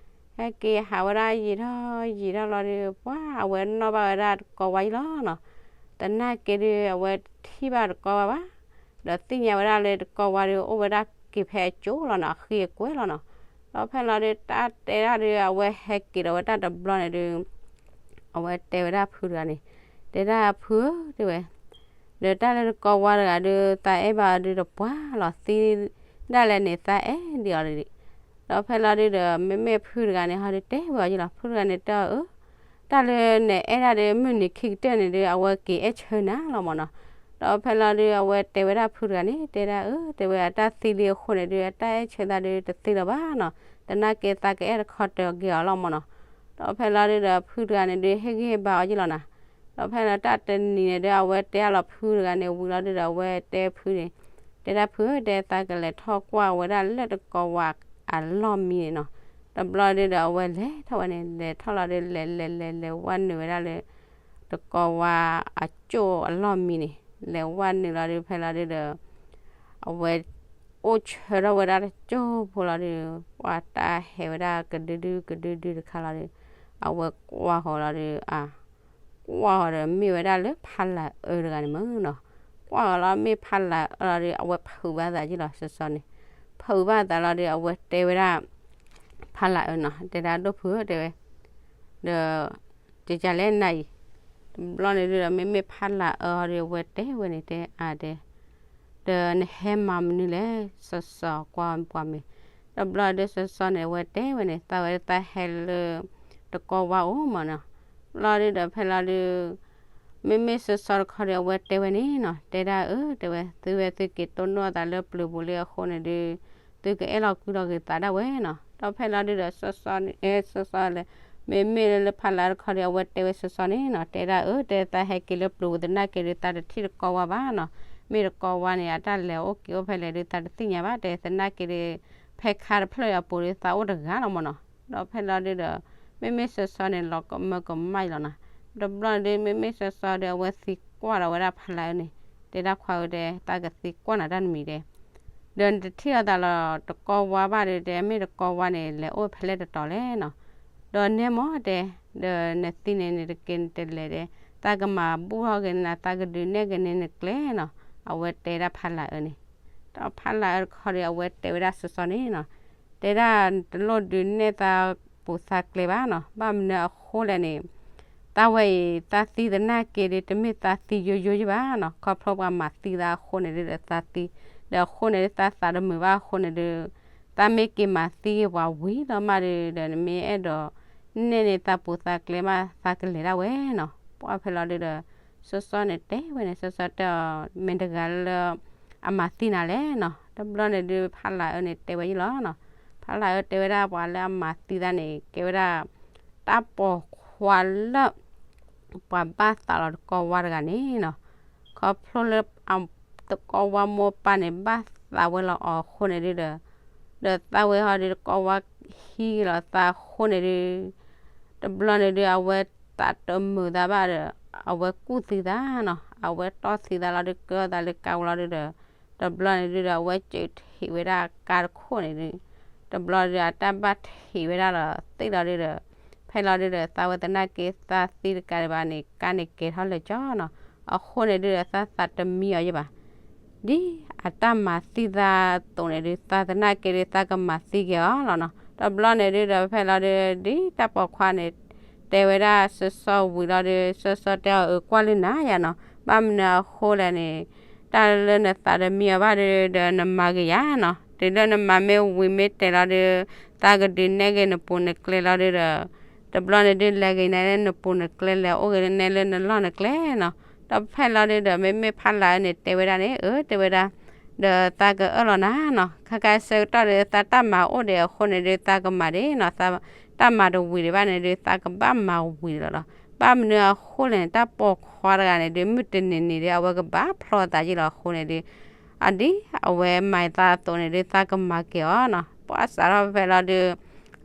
ဟဲက့ၤဟးဝဲဒၣ်ယံာ်ထီၣ်ယံာ်ထီၣ်လီၤဒုး ပှၤအဝဲနီၣ်ဘၣ်ဝဲဒၣ်တကီဝါယံလီၤနီၤ. သနာ်က့ဒုး အဝဲထံၣ်ဘၣ်တကီဝါဘၣ် ဒီးသ့ၣ်ညါဝဲဒၣ်လၢတကီဝါဒုး အိၣ်ဝဲဒၣ်က့ၤဖဲအကၠိၣ်လီၤနီၤ အဃံအကွဲလီၤနီၤ. ဒီးဖဲလီၤဒုး တၢ်တဲဒၣ်ဒုး အဝဲဟဲက့ၤဒီးဝဲတၢ်တဘျီန့ၣ်ဒုး အဝဲတဲဝဲဒၣ်ဖုတဂၤန့ၣ် တဲဒၣ်ဖုဧၢ တဲဝဲ ဒီးတၢ်လၢတကီဝါတဂၤဒုး သးအဲၣ်ဘၣ်အီၤဒုးတပှၢ်လီၤ သံဒၣ်လဲာ်န့ၣ် သးအဲၣ်ဒံးအီၤဒံး. ဒီးဖဲလီၤဒုးဒီး မ့မ့ၢ်ဖုတဂၤန့ၣ် ဟီဒုးတဲဝဲအီၤယံလီၤ ဖုတဂၤန့ၣ်တဲအီၤအၢ တၢ်လၢနအဲၣ်ဒၣ်ဒီး မုၢ်နံၤခံကတၢၢ်န့ၣ်ဒုး အဝဲက့ၤအဲၣ်ဆၢနၤလီၤမးနီၤ. ဒီးဖဲလီၤဒုး အဝဲတဲဝဲဒၣ်ဖုတဂၤန့ၣ် တဲဒၣ်အၢ တဲဝဲအတၢ်သံလံအဃိန့ၣ်ဒုး အတၢ်အဲၣ်ဆၢသးဒုး တသ့လၢၤဘၣ်နီၤ. သနာ်က့သးကအဲၣ်တခီတၢၤက့ၤအီၤလီၤမးနီၤ. ဒီးဖဲလီၤဒုးဒီး ဖုတဂၤန့ၣ်ဒုး ဟ့ၣ်ဂံၢ်ဟ့ၣ်ဘါအီၤယံလီၤနၤ. ဒီးဖဲလီၤတၢ်တနံၤန့ၣ်ဒီး အဝဲတဲအလီၤဖုတဂၤန့ၣ် ဝံၤလီၤဒုဒီး အဝဲတဲဖုန့ၣ်, တဲဒၣ်ဖုဧၢ တဲသးကလဲၤထီၣ်ကွၢ်ဝဲဒၣ်လၢတကီဝါအလီၢ်မံန့ၣ်နီၤ. တဘျီဒုဒီး အဝဲလဲၤထီၣ်ဝဲန့ၣ် လဲၤထီၣ်လီၤဒု လဲၤလဲၤလဲၤလဲၤဝဲနုာ်ဝဲဒၣ်လၢ တကီဝါအကၠိၣ်အလီၢ်မံန့ၣ် လဲၤဝဲနုာ်လီၤဒု ဖဲလီၤဒုဒီး အဝဲ အိၣ်ဆၢထီၣ်ဝဲဒၣ်တကၠိၢ်ဖိလီၤဒု, ပှၤတၢ်ဟဲဝဲဒၣ်ကဒုဒုကဒုဒုတခါလီၤဒု, အဝဲကွၢ်ဃီၤလီၤဒု, အ ကွၢ်ဃီၤဒီးမ့ၢ်ဝဲဒၣ်လၢဖးလၢ်အၢတဂၤန့ၣ်မ့ၢ်နီၤ. ကွၢ်ဃီၤလီၤမ့ၢ်ဖးလၢ်အၢလီၤဒု အဝဲဖုးဘၣ်သးက့လီၤ စီၤစီၤန့ၣ်, ဖုးဘၣ်သးလီၤဒု အဝဲတဲဝဲဒၣ် ဖးလၢ်အၢနီၤ တဲဒၣ်ဒိၣ်ဖုဧၢ တဲဝဲ, ဒီး ကကလဲၣ်နၤအံၤ, တဘျီန့ၣ်ဒုဒီး မ့မ့ၢ်ဖးလၢ်အၢအီၤဒု အဝဲတဲဝဲန့ၣ် တဲအါတဲ ဒီးနဟဲမၤမနုၤလဲၣ် စီၤစီၤကွၢ်ပှၤမ့ၢ်, တဘျီဒုစီၤစီၤန့ၣ် အဝဲတဲဝဲန့ၣ် သးဝဲသးဟဲလၢ တကီဝါအိၣ်မးနီၤ. ဘျီဒုဒီး ဖဲလီၤဒု မ့မ့ၢ်စီၤစီၤတခီဒီး အဝဲတဲဝဲန့ၣ်နီၤ တဲဒၣ်အၢ တဲဝဲ သုဝဲသုက့ၤတိၢ်နီၣ်အသးလၢပျုၤပူၤလံအဃိန့ၣ်ဒု သုကအဲၣ်လီၤကွံလီၤဂ့ၤသးဒၣ်ဝဲနီၤ. ဒီးဖဲလီၤဒုဒီး စီၤစီၤန့ၣ် အဲ စီၤစီၤလဲၣ်, မ့မ့ၢ်လၢဖးလၢ်အၢတခီဒီး အဝဲတဲဝဲစီၤစီၤန့ၣ်နီၤ တဲဒၣ်အၢ တဲသးဟဲက့ၤလၢပျုၤပူၤသနာ်က့ဒု သးတထံၣ်တကီဝါဘၣ်နီၤ. မ့ၢ်တကီဝါန့ၣ် အတၢ်လဲၤအိၣ်က့ၤအိၣ်ဖဲလဲၣ်ဒု သးတသ့ၣ်ညါဘၣ် တဲသနာ်က့ဒု ဖဲခါတဖျၢၣ်အပူၤဒု သးအိၣ်တဂၤလီၤမးနီၤ. ဒီးဖဲလီၤဒုဒီး မ့မ့ၢ်စီၤစီၤန့ၣ် လီၤကမၢကမၣ်အံၤလီၤနီၤ. တဘျီန့ၣ်ဒု မ့မ့ၢ်စီၤစီၤဒီး အဝဲသံကွၢ်လီၤဝဲဒၣ်ဖးလၢ်အၢန့ၣ် တဲဒၣ်ခွါဧၢ တဲ သးကသံကွၢ်နၤတၢ်တမံၤတဲ ဒီးနတထံၣ်အီၤသးလီၤတကီဝါဘၣ်ဒု တဲမ့ၢ်တကီဝါန့ၣ် လဲၤအိၣ်ဖဲလဲၣ်တတီၤလဲၣ်နီၤ. ဒီးနဲမ့ၢ်တဲ ဒီးနသံန့ၣ် နတက့ၤနတလဲၤတဲ သးကမၤဘူၣ်ထီၣ်က့ၤနၤ သးကဒုးနဲၣ်က့ၤန့ၢ်နကျဲနီၤ. အဝဲတဲဒၣ်ဖးလၢ်အၢန့ၣ်, ဒီးဖးလၢ်အၢတခီဒီး အဝဲတဲဝဲဒၣ်စီၤစီၤန့ၣ်နီၤ တဲဒၣ်တလိၣ်ဒုးနဲၣ်သးပူၤသးကျဲဘၣ်နီၤ. ဘၣ်မနုၤအဃိလဲၣ်န့ၣ် သးဝဲအံၤ သးသံသနာ်က့ဒု တမ့ၢ်သးသံယိယိယဘၣ်နီၤ. ခီဖျိပှၤမၤသံသးအဃိန့ၣ်ဒုဒီးသးသံ, ဒီးအဃိန့ၣ်ဒု သးသးတမုာ်ဘၣ်အဃိန့ၣ်ဒု သးမ့ၢ်က့ၤမၤသံပှၤဝံၤလီၤမးဒုဒီး နမ့ၢ်အဲၣ်ဒိးနဲၣ်န့ၢ်သးပူၤသးကျဲမး သးကလဲၤဒၣ်ဝဲနီၤ. ပှၢ်ဖဲလီၤဒုဒီး စီၤစီၤန့ၣ်တဲဝဲန့ၣ် စီၤစီၤတဲအီၤ မ့ၢ်တဂၤလၢ အမၤသံနၤလဲၣ်နီၤ. တဘျီန့ၣ်ဒု ဖးလၢ်အၢန့ၣ်တဲဝဲယံၤလီၤနီၤ. ဖးလၢ်အၢတဲဝဲဒၣ်ပှၤလၢအမၤသံသးန့ၣ် ကဲဝဲဒၣ် တၢ်ပိာ်ခွါလၢ ပှၤဘၣ်သးလီၤတကီဝါတဂၤန့ၣ်နီၤ. ခီဖျိလၢ တကီဝါမိၢ်ပၢ်န့ၣ် ဘၣ်သးဝဲလီၤအီၤအဃိန့ၣ်ဒုဒီး ဒီးသးဝဲဟီဒုတကီဝါဟံးလီၤသးအဃိန့ၣ်ဒု တဘျီန့ၣ်ဒု အဝဲသးတမုာ်သးဘၣ်ဒီး အဝဲကူၣ်သံသးနီၤ. အဝဲတီၢ်သံသးလီၤဒု ကၢသးလၢကါဝဲလီၤဒုဒီး တဘျီန့ၣ်ဒုဒီး အဝဲစၢးထံးဝဲဒၣ်ကါတခိၣ်န့ၣ်ဒု တဘျီဒု အတၢ်ဘၣ်ထံးဝဲဒၣ်လီၤသ့ၣ်လီၤဒုဒီး ဖဲလီၤဒုဒီး သးဝဲသနာ်က့သးသံတကးဒံးဘၣ်န့ၣ် ကါန့ၣ်ကဲၤထီၣ်လၢာ်ကၠီနီၤ. အဃိန့ၣ်ဒုဒီး သးသးတမံအီၤယဘၣ် ဒ်အတၢ်မၤသံသးအသိးန့ၣ်ဒု သးသနာ်က့ဒု သးကမၤသံက့ၤအီၤလီၤနီၤ. တဘျီန့ၣ်ဒုဒီး ဖဲလီၤဒု ဒ်တၢ်ပိာ်ခွါန့ၣ် တဲဝဲဒၣ်စီၤစီၤဝံၤလီၤဒု စီၤစီၤတဲအီၤ အၢ ကွၢ်လၢနၤယါနီၤ. ဘၣ်မနုၤအဃိလဲၣ်န့ၣ် တၢ်လၢနသးတမံအီၤဘၣ်ဒုဒီး နမၤက့ၤယါနီၤ. တုၤလၢနမၤမ့ၢ်ဝံၤမ့ၢ်တဲာ်လီၤဒု သးကဒုးနဲၣ်က့ၤနပူၤနကျဲလီၤဒုဒီး တဘျီန့ၣ်ဒု လဲၤက့ၤနဲလၢနပူၤနကျဲ လဲၤအိၣ်က့ၤနဲလၢနလီၢ်နကျဲနီၤ. ဒီးဖဲလီၤဒုဒီး မ့မ့ၢ်ဖးလၢ်အၢန့ၣ်တဲဝဲဒၣ်န့ၣ် အၢ တဲဝဲဒၣ် ဒီးသးကအၢၣ်လီၤနၤနီၤ. ခဲကါဆၢကတီၢ်ဒု သးတၢ်မၤအိၣ်ဒံးအဃိန့ၣ်ဒု သးကမၤဒံးနီၤ. သးတၢ်မၤတဝံၤဒံးဘၣ်န့ၣ်ဒု သးကဘၣ်မၤဝံၤလီၤလီၤ. ဘၣ်မနုၤအဃိလဲၣ်န့ၣ် တၢ်ပိာ်ခွါတဂၤန့ၣ်ဒု မုၢ်တနံၤနံၤဒု အဝဲကဘၣ်ဖျီသးယံၤလီၤအဃိန့ၣ်ဒု အဒ်အဝဲမၤသးအသိးန့ၣ်ဒု သးကမၤက့ၤအီၤနီၤ. ပှၢ်စးထီၣ်ဖဲလီၤဒု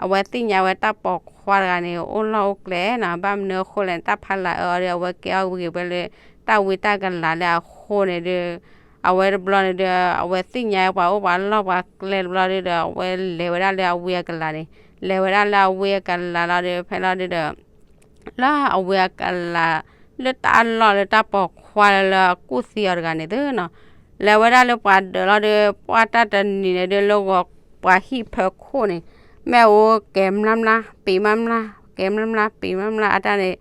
အဝဲသ့ၣ်ညါဝဲတၢ်ပိာ်ခွါတဂၤန့ၣ် အိၣ်လီၢ်အိၣ်ကျဲနီၤ. ဘၣ်မနုၤအဃိလဲၣ်န့ၣ် တၢ်ဖးလၢ်အၢအီၤဒု အဝဲကဲအီၣ်ဝံၤဝဲလၢ တၢ်ဝံတၢ်ကလၤလၢအဃိန့ၣ်ဒု အဝဲတဘျီန့ၣ်ဒု အဝဲသ့ၣ်ညါပှၤအိၣ်ပှၤလီၢ်ပှၤကျဲတဘျီဒုဒီး အဝဲလဲၤဝဲဒၣ်လၢအဝံအကလၤန့ၣ် လဲၤဝဲဒၣ်လၢအဝံအကလၤလီၤဒု ဖဲလီၤဒုဒီး လၢအဝံအကလၤ လၢတၢ်လီၢ်လၢတၢ်ပိာ်ခွါလၢအကူၣ်သံအီၤတဂၤန့ၣ်သုနီၤ. လဲၤဝဲဒၣ်လၢပှၤဒၢးလီၤဒု ပှၢ်တၢ်တနံၤန့ၣ်ဒု လၢဂီၤပှၤဟံၣ်ဖၢခိၣ်န့ၣ် မ့ၣ်အူကဲၤမျၢ်မျၢ် ပံၤမျၢ်မျၢ် ကဲၤမျၢ်မျၢ် ပံၤမျၢ်မျၢ် အတၢ်န့ၣ်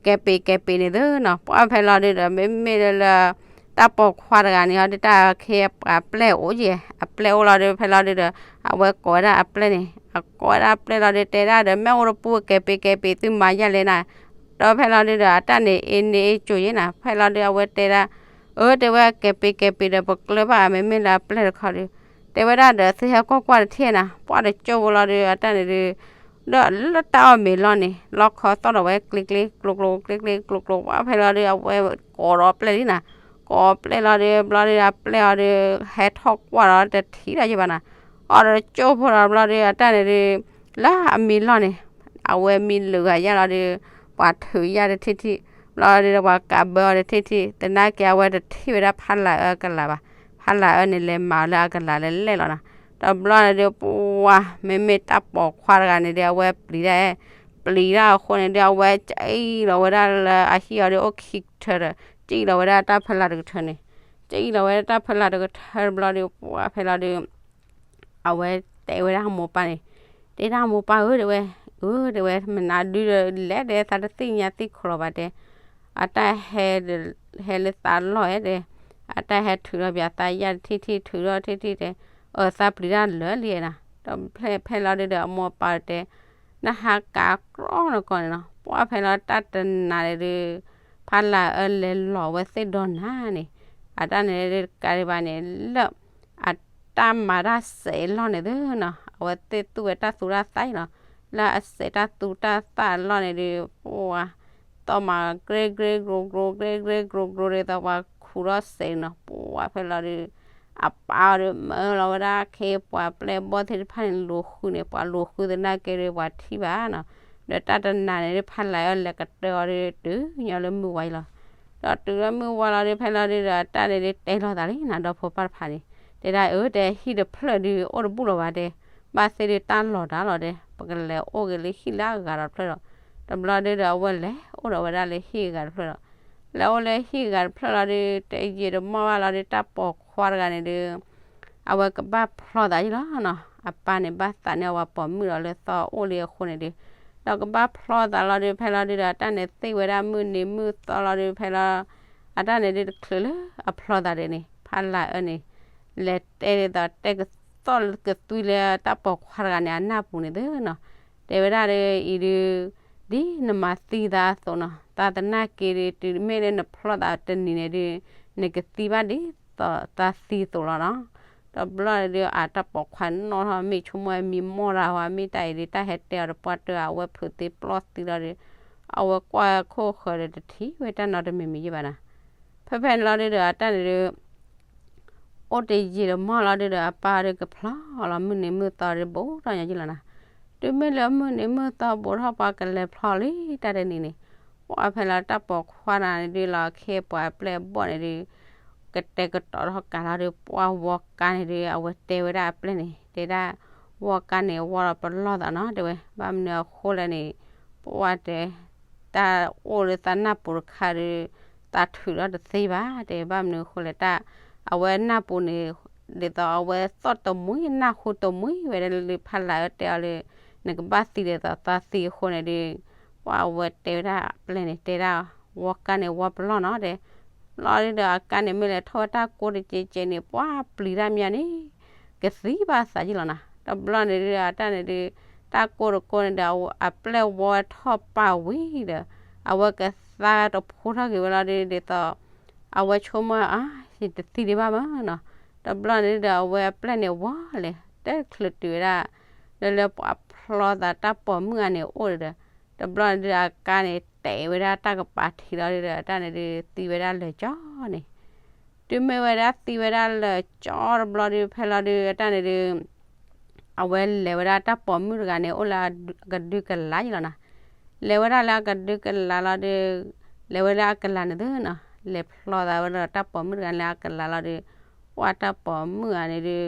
ကဲၤပံၤကဲၤပံၤန့ၣ်သုနီၤ. ပှၢ်ဖဲလီၤဒုဒီး မ့မ့ၢ်လၢလၢ တၢ်ပိာ်ခွါတဂၤန့ၣ် ဟီဒုတၢ်အခ့အပှၤပျဲၢ်အိၣ်ယဲၢ် အပျဲၢ်အိၣ်လီၤဒု ဖဲလီၤဒုဒီး အဝဲကိးဝဲဒၣ်အပျဲၢ်န့ၣ် အကိးဝဲဒၣ်အပျဲၢ်လီၤဒု တဲဒၣ်ဒီး မ့ၣ်အူတပူၤကဲၤပံၤကဲၤပံၤ သုမၤယဲၢ်လဲၣ်နၤ. ဒီးဖဲလီၤဒုဒီး အတၢ်န့ၣ် အ့န့ၣ်အ့ကိၤယဲၢ်နၤ ဖဲလီၤဒု အဝဲတဲဒၣ် အၢ တဲဝဲကဲၤပံၤကဲၤပံၤဒီး ပကျၢၤဘၣ်မ့မ့ၢ်လၢအပျဲၢ်တခီဒု တဲဝဲဒၣ်ဒီး သုဟဲကွၢ်ကွၢ်တထံၣ်နၤ ပှၢ်တကၠိဖိလီၤဒု အတၢ်န့ၣ်ဒု ဒီးလၢတၢ်အီၣ်မ့ၤလီၢ်န့ၣ် လီခီသီၣ်ဒီးဝဲကျ့ကျ့ကျိကျိ ကျ့ကျ့ကျိကျိ ပှၢ်ဖဲလီၤဒီး အဝဲကိးဒီးပျဲၢ်လံနီၤ, ကိးပျဲၢ်လီၤဒီး ဘျီဒီးအပျဲၢ်အီၤဒီး ဟဲထီၣ်ကွၢ်ဒီးတထံၣ်ဒီးယဘၣ်နီၤ, အီၣ်ဒီးကၠိၢ်ဖိဒီးဘျီဒီး အတၢ်န့ၣ်ဒီး လၢအမံလီၢ်န့ၣ် အဝဲမံလၢာ်ဂၤယၢ်လီၤဒီး ပှၤထုးယၢ်တထံၣ်ထံၣ်, ဘျီဒီးပှၤကးဘၢအီၤတထံၣ်ထံၣ်, သနာ်က့အဝဲတထံၣ်ဝဲဒၣ်ဖးလၢ်အၢအကလးဘၣ်, ဖးလၢ်အၢန့ၣ် လဲၤမၤအီၤလၢအကလးလၢလဲၣ်လီၤနီၤ. တဘျီန့ၣ်ဒီး ပှၢ် မ့မ့ၢ်တၢ်ပိာ်ခွါတဂၤန့ၣ်ဒီး အဝဲပျံၤဒၣ်, ပျံၤဒၣ်အဃိန့ၣ်ဒီး အဝဲကအံၣ်လီၤဝဲဒၣ်လၢအဟံၣ်အီၤဒီး အိၣ်ခံကထၢဒီး ကအံၣ်လီၤဝဲဒၣ်တၢ်ဖီလာ်တကထၢန့ၣ်, ကအံၣ်လီၤဝဲဒၣ်တၢ်ဖီလာ်တကထၢတဘျီဒီး ပှၢ်ဖဲလီၤဒီး အဝဲတဲဝဲဒၣ်အမိၢ်ပၢ်န့ၣ်, တဲဒၣ်အမိၢ်ပၢ်ဧၢ တဲဝဲ, အၢ တဲဝဲ မနုၤဒုဒီးလဲၣ် တဲသးတသ့ၣ်ညါသ့ၣ်ခီလီၤဘၣ်တဲ, အတၢ်ဟဲ ဟဲလၢသးလီၢ်ဧါတဲ, အတၢ်ဟဲထုးထီၣ်ပၠးသးယၢ်တထံၣ်ထံၣ် ထုးထီၣ်ထံၣ်ထံၣ်တဲ, အၢ သးပျံၤတၢ်လၢာ်လံနီၤ. ဒီးဖဲလီၤဒုဒီးအမိၢ်ပၢ်တဲ နဟးကးကြီနကီၢ်န့ၣ်နီၤ, ပှၢ်ဖဲလီၤတၢ်တနၤန့ၣ်ဒီး ဖးလၢ်အၢလဲၤလီၤဝဲသ့ၣ်ဒီးနၤန့ၣ်, အတၢ်န့ၣ်တကးဒံးဘၣ်န့ၣ် လၢ အတၢ်မၤတၢ်စဲးလီၢ်န့ၣ်သ့နီၤ, အဝဲသ့ၣ်သူၣ်ဝဲတၢ်သူတၢ်သၣ်အံၤနီၤ, လၢအစဲးတၢ်သူတၢ်သၣ်အလီၢ်န့ၣ်ဒီး ပှၢ် သီၣ်မၤကရ့ကရ့ကရိကရိ ကရ့ကရ့ကရိကရိဒ်သိးပှၤခူၣ်ထီၣ်စဲးန့ၣ်နီၤ, ပှၢ်ဖဲလီၤဒီး အပၢ်အီၤဒီးမၢလီၤဝဲဒၣ်ခ့ပှၤပျဲၢ်ဘီၣ်သ့ၣ်တဖၣ်န့ၣ် လူၤဃုန့ၣ်, ပှၤလူၤဃုသနာ်က့ဒီးပှၤထံၣ်ဘၣ်နီၤ, ဒီးတၢ်တနၤန့ၣ်ဒီး ဖးလၢ်အၢလဲၤကတၢၢ်အီၤဒီး တုၤညီလၢမုၢ်ဝါအံၤလီၤ. ဒီးတုၤလၢမုၢ်ဝါလီၤဒီး ဖဲလီၤဒုဒီး အတၢ်န့ၣ်ဒီးတဲလီၤသးလံနီၤ, ဒီဖိပၢ်တဖၣ်န့ၣ် တဲဒၣ်အၢ တဲဟံၣ်တဖျၢၣ်ဒုးအိၣ်တဘူၣ်လီၤဘၣ်တဲ, ဘၣ်သ့ၣ်ဒုးတၢ်လီၤတၢ်လီၤတဲ, ပကလဲၤအိၣ်က့ၤလၢဟံၣ်လၢအဂၤဒီးတဖျၢၣ်ဒီး, တဘျီဒုဒီးအဝဲလဲၤအိၣ်ဒီးဝဲဒၣ်လၢဟံၣ်အဂၤတဖျၢၣ်ဒီး, လဲၤအိၣ်လၢဟံၣ်အဂၤတဖျၢၣ်လီၤဒုး တယံာ်တမီၢ်ဘၣ်လီၤဒုး တၢ်ပိာ်ခွါတဂၤန့ၣ်ဒုး အဝဲကဘၣ်ဖျီသးယံလီၤနီၤ, အပၢ်န့ၣ် ဘၣ်သးန့ၢ်အဝဲပိာ်မုၣ်ဒီးလၢသီအိၣ်လံအဃိန့ၣ်ဒုး, ဒီးကဘၣ်ဖျီသးလီၤဒုး ဖဲလီၤဒုဒီး အတၢ်န့ၣ်သ့ၣ်ဝဲဒၣ်မုၢ်နံၤမုၢ်သီလီၤဒုး ဖဲလီၤ အတၢ်န့ၣ်ဒုးတချုးလၢအဖျီသးဒံးန့ၣ် ဖးလၢ်အၢန့ၣ် လဲၤတဲဒ်သိးတဲကသီၣ်ကသွံလၢတၢ်ပိာ်ခွါတဂၤန့ၣ် အနၢ်ပူၤန့ၣ်သ့နီၤ, တဲဝဲဒၣ်ဒ်အံၤဒုး ဒ်နမၤသံသးအသိးနီၤ, သးသနာ်က့ဒုး တုၤမ့ၢ်လၢနဖျီသးတနံၤန့ၣ်ဒုး နကသံဘၣ်ဒ်သိးသးသံအသိးလီၤနီၤ. တဘျီန့ၣ်ဒုး အတၢ်ပိာ်ခွါနီၣ်ထီၣ် မ့ၢ်ဆိကမိၣ်မံမီၢ်တၢ်ဝဲ မ့ၢ်တၢ်အံၤဒုး တၢ်ဟဲတဲအီၤတပှၢ်တၢၢ် အဝဲဖုးသ့ပျီၢ်သံလီၤဒီး အဝဲကွၢ်ခိၣ်ဃၢၤဒီးတထံၣ်ဝဲတၢ်နီတမံၤမံၤယဲၢ်ဘၣ်နီၤ. ဖဲဖဲန့ၣ်လီၤဒုဒီး အတၢ်န့ၣ်ဒုး အိၣ်တယံာ်တမီၢ်လီၤဒုဒီး အပၢ်ဒုးကဖျီလီၤ မုၢ်နံၤမုၢ်သီဒုး ဘူးထီၣ်ညီက့လီၤနီၤ. တုၤမ့ၢ်လၢမုၢ်နံၤမုၢ်သီဘူးထီၣ် ပှၤကလဲၤဖျီလံ တၢ်တနံၤန့ၣ်, ပှၢ်ဖဲလီၤတၢ်ပိာ်ခွါတဂၤန့ၣ်ဒုး လီၤခ့ပှၤပျဲၢ်ဘီၣ်န့ၣ်ဒုး ကတဲာ်ကတီၤထီၣ်ကးလီၤဒုး ပှၢ်ဝီကါန့ၣ်ဒုး အဝဲတဲဝဲဒၣ်အပျဲၢ်န့ၣ် တဲဒၣ် ဝီကါန့ၣ် ဝီလီၤပလီၢ်သးနီၤ တဲဝဲ ဘၣ်မနုၤအဃိလဲၣ်န့ၣ် ပှၢ်တဲ တၢ်အိၣ်လၢသးနၢ်ပူၤတခါဒီး သးထုးထီၣ်တသ့ဘၣ် တဲ ဘၣ်မနုၤအဃိလဲၣ် တၢ် အဝဲနၢ်ပူၤန့ၣ် ဒ်သိးအဝဲသီၣ်တမှံၤ နၢ်ဟူတမှံၤဝဲဒၣ်လၢဖးလၢ်အၢတဲအီၤလၢ နကဘၣ်သံဒ်သိးသးသံအဃိန့ၣ်ဒီး ပှၢ်အဝဲတဲဝဲဒၣ်အပျဲၢ်န့ၣ် တဲဒၣ် ဝီကါန့ၣ် ဝီပလီၢ်နီၤ တဲ လီၤဒုဒီးအကါန့ၣ် မ့ၢ်လဲၤထီၣ်ဝဲတၢ်ကိၢ်တကဲးကဲးန့ၣ် ပှၢ်ပျံၤတၢ်မးန့ၣ် ကသံဘၣ်သးယ့ၢ်လီၤနီၤ. တဘျီန့ၣ်ဒုဒီး အတၢ်န့ၣ်ဒုး တၢ်ကိၢ်တကိၢ်န့ၣ်ဒီး အပျဲၢ်ဝီထီၣ်ပာ်ဝံၤဒီး အဝဲကသါတဖိထီၣ်က့ၤဝဲလီၤဒုး ဒ်သိး အဝဲဆိကမိၣ် အါ ယတသံဒံးဘၣ်မးနီၤ. တဘျီန့ၣ်ဒုဒီး အဝဲအပျဲၢ်န့ၣ် ဝီလဲၤ တဲချုးတုၤဝဲဒၣ် လၢလၢပှၤဖျီသးတၢ်ပိာ်မုၣ်ဂၤန့ၣ်အိၣ်ဒီး တဘျီန့ၣ်ဒုဒီး အကါန့ၣ် တဲာ်ဝဲဒၣ်တၢ်ကပၤထံးလီၤဒုဒီး အတၢ်န့ၣ်ဒုး သံဝဲဒၣ်လၢာ်ကၠီန့ၣ် တုၤမ့ၢ်ဝဲဒၣ်သံဝဲဒၣ်လၢာ်ကၠီတဘျီဒုး ဖဲလီၤဒုး အတၢ်န့ၣ်ဒုး အဝဲလဲၤဝဲဒၣ်တၢ်ပိာ်မုၣ်တဂၤန့ၣ် အိၣ်လၢအကဒုကလးယ့ၢ်လီၤနီၤ. လဲၤဝဲဒၣ်လၢအကဒုကလးလီၤဒုး လဲၤဝဲလၢအကလးန့ၣ်သ့နီၤ လဲၤဖျီသးဝဲဒီးတၢ်ပိာ်မုၣ်တဂၤလၢအကလးလီၤဒုး ပှၢ်တၢ်ပိာ်မုၣ်ဂၤန့ၣ်ဒုး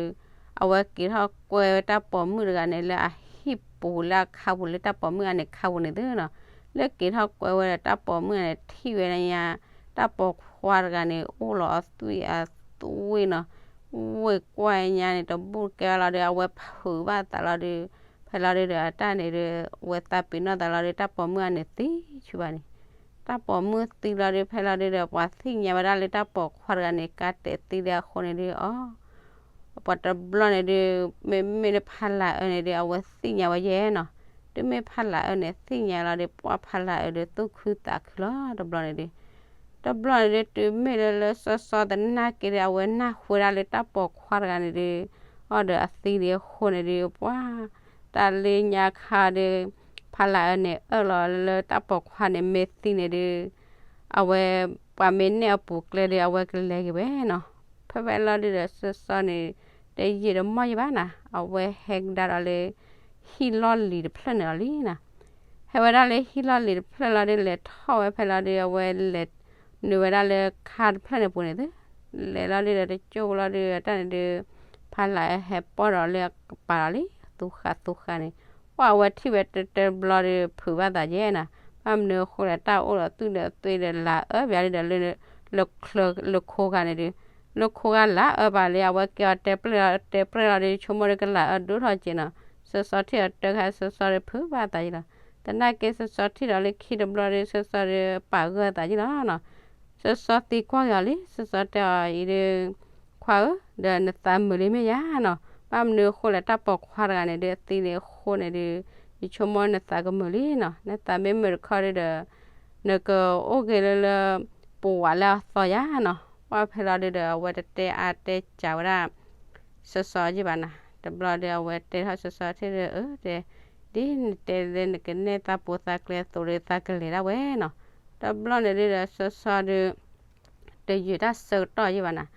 အဝဲက့ၤထီၣ်ကွဲဝဲတၢ်ပိာ်မုၣ်တဂၤန့ၣ် လၢအဟံၣ်ပူၤလၢအခါပူၤလၢတၢ်ပိာ်မုၣ်ဂၤန့ၣ်ခါပူၤန့ၣ်သ့နီၤ. လၢက့ၤထီၣ်ကွဲဝဲဒီးတၢ်ပိာ်မုၣ်ဂၤန့ၣ် ထံၣ်ဝဲညါ တၢ်ပိာ်ခွါတဂၤန့ၣ် အိၣ်လီၤအသွံၣ်အသွံၣ်နီၤ ဝ့ၢ်ကွၢ်ညါန့ၣ် တဘူၣ်ကဲလီၤဒုး အဝဲဖုးဘၣ်သးလီၤဒုး ဖဲလီၤဒုးဒီးအတၢ်န့ၣ်ဒုး ဝဲသးပ့ၤနီၣ်သးလီၤဒုး တၢ်ပိာ်မုၣ်ဂၤန့ၣ်သံဆူဘၣ်န့ၣ် တၢ်ပိာ်မုၣ်သံလီၤဒုး ဖဲလီၤဒုးဒီး ပှၤသ့ၣ်ညါဝဲဒၣ်လၢတၢ်ပိာ်ခွါတဂၤန့ၣ် ကါတဲာ်သံလၢအဃိန့ၣ်ဒုး အီၤ ပှၤတဘျီန့ၣ်ဒုး မ့မ့ၢ်လၢဖးလၢ်အၢန့ၣ်ဒုး အဝဲသ့ၣ်ညါဝဲယဲနီၤ. တုၤမ့ၢ်ဖးလၢ်အၢန့ၣ် သ့ၣ်ညါလီၤဒုး ပှၢ်ဖးလၢ်အၢဒုး သူၣ်ခုသးခုလီၤ တဘျီန့ၣ်ဒုး တဘျီန့ၣ်ဒုး တုၤမ့ၢ်လၢလၢစီစီသနာ်က့ဒုး အဝဲနၢ်ဟူဝဲဒၣ်လၢတၢ်ပိာ်ခွါတဂၤန့ၣ်ဒုး အီၤဒီးအသံလံအဃိန့ၣ်ဒုး ပှၢ် တၢ်လၢညါခါဒီး ဖးလၢ်အၢန့ၣ် အၢၣ်လီၤလၢတၢ်ပိာ်ခွါန့ၣ် မ့ၢ်သံန့ၣ်ဒီး အဝဲ ပှၤမ့ၢ်နဲၣ်အပူၤကျဲဒီး အဝဲကလဲၤက့ၤဝဲနီၤ. ဖဲဖဲလီၤဒုဒီး စီၤစီၤန့ၣ် တယံာ်တမီၢ်ယံၤဘၣ်နၤ, အဝဲဟဲကဒါဒီးလၢ ဟံၣ်လီၢ်လံၤတဖျၢၣ်န့ၣ်လီၤလံနၤ. ဟဲဝဲဒၣ်လၢဟံၣ်လီၢ်လံၤတဖျၢၣ်လီၤဒီး လဲၤထီၣ်ဝဲဖဲလီၤဒီး အဝဲလဲၤနုာ်ဝဲဒၣ်လၢခါတဖျၢၣ်န့ၣ်ပူၤန့ၣ်သု, လဲၤလီၤဒုဒီး တကၠိလီၤဒုဒီး တၢ်န့ၣ်ဒီး ဖးလၢ်အၢဟဲပိာ်ဒီးလၢအကပၤလီၤလံ, သူဃာ်သူဃာ်န့ၣ်, ပှၢ်အဝဲထံၣ်ဝဲတၢတဘျီဒီး ဖုးဘၣ်သးယဲနၤ, ဘၣ်မနုၤအဃိလဲၣ် တၢ်အိၣ်ဒီးသူၣ်ဒီးသွံၣ်ဒီး လၢအၢဘၣ်ဒုဒီး လၢ လၢခိဂၤန့ၣ်ဒီး လၢခိဂၤလၢအၢဘၣ်လံ, အဝဲကဲအီၤတဲပျဲၢ်လီၤ တဲပျဲၢ်လီၤဒီး ဆိကမိၣ်ဒီးကလၢအၢဒိၣ်ထီၣ်က့နီၤ, စီၤစီၤထံၣ်အီၤတၢ်ခါ စီၤစီၤဒီးဖုးဘၣ်သးယဲလီၤ. သနာ်က့စီၤစီၤထံၣ်ဒီးလၢခံတဘျီဒီး စီၤစီၤဒီးပာ်ဂၢၢ်သးယဲလီၤနီၤ. စီၤစီၤသံကွၢ်က့ၤအီၤလံ, စီၤစီၤတဲအီၤအံၤဒီး ခွါဧၢ, ဒီးနသးမုာ်လံမ့ၢ်ယါနီၤ, ဘၣ်မနုၤအဃိလဲၣ် တၢ်ပိာ်ခွါတဂၤန့ၣ်ဒီး အသံန့ၣ်အဃိန့ၣ်ဒီး ယဆိကမိၣ်နသးကမုာ်လံနီၤ, နသးမ့ၢ်မုာ်တခီဒုဒီး နကအိၣ်က့ၤလၢလၢ ပဝးလၢအသီယါနီၤ. ပှၢ်ဖဲလီၤဒုဒီး အဝဲတတဲအါတဲစှၤဝဲဒၣ် စီၤစီၤယဲဘၣ်နၤ, တဘျီဒီး အဝဲတဲထီၣ်စီၤစီၤထံၣ်ဒီး အၢ တဲ, ဒ်နတဲလၢနကနဲၣ်သးပိာ်သးကျဲအသိးဒီး သးကလဲၤဒၣ်ဝဲနီၤ. တဘျီန့ၣ်ဒုဒီး စီၤစီၤဒီး တယုၢ်တၢ်ဆၢကတီၢ်ယဲဘၣ်နၤ,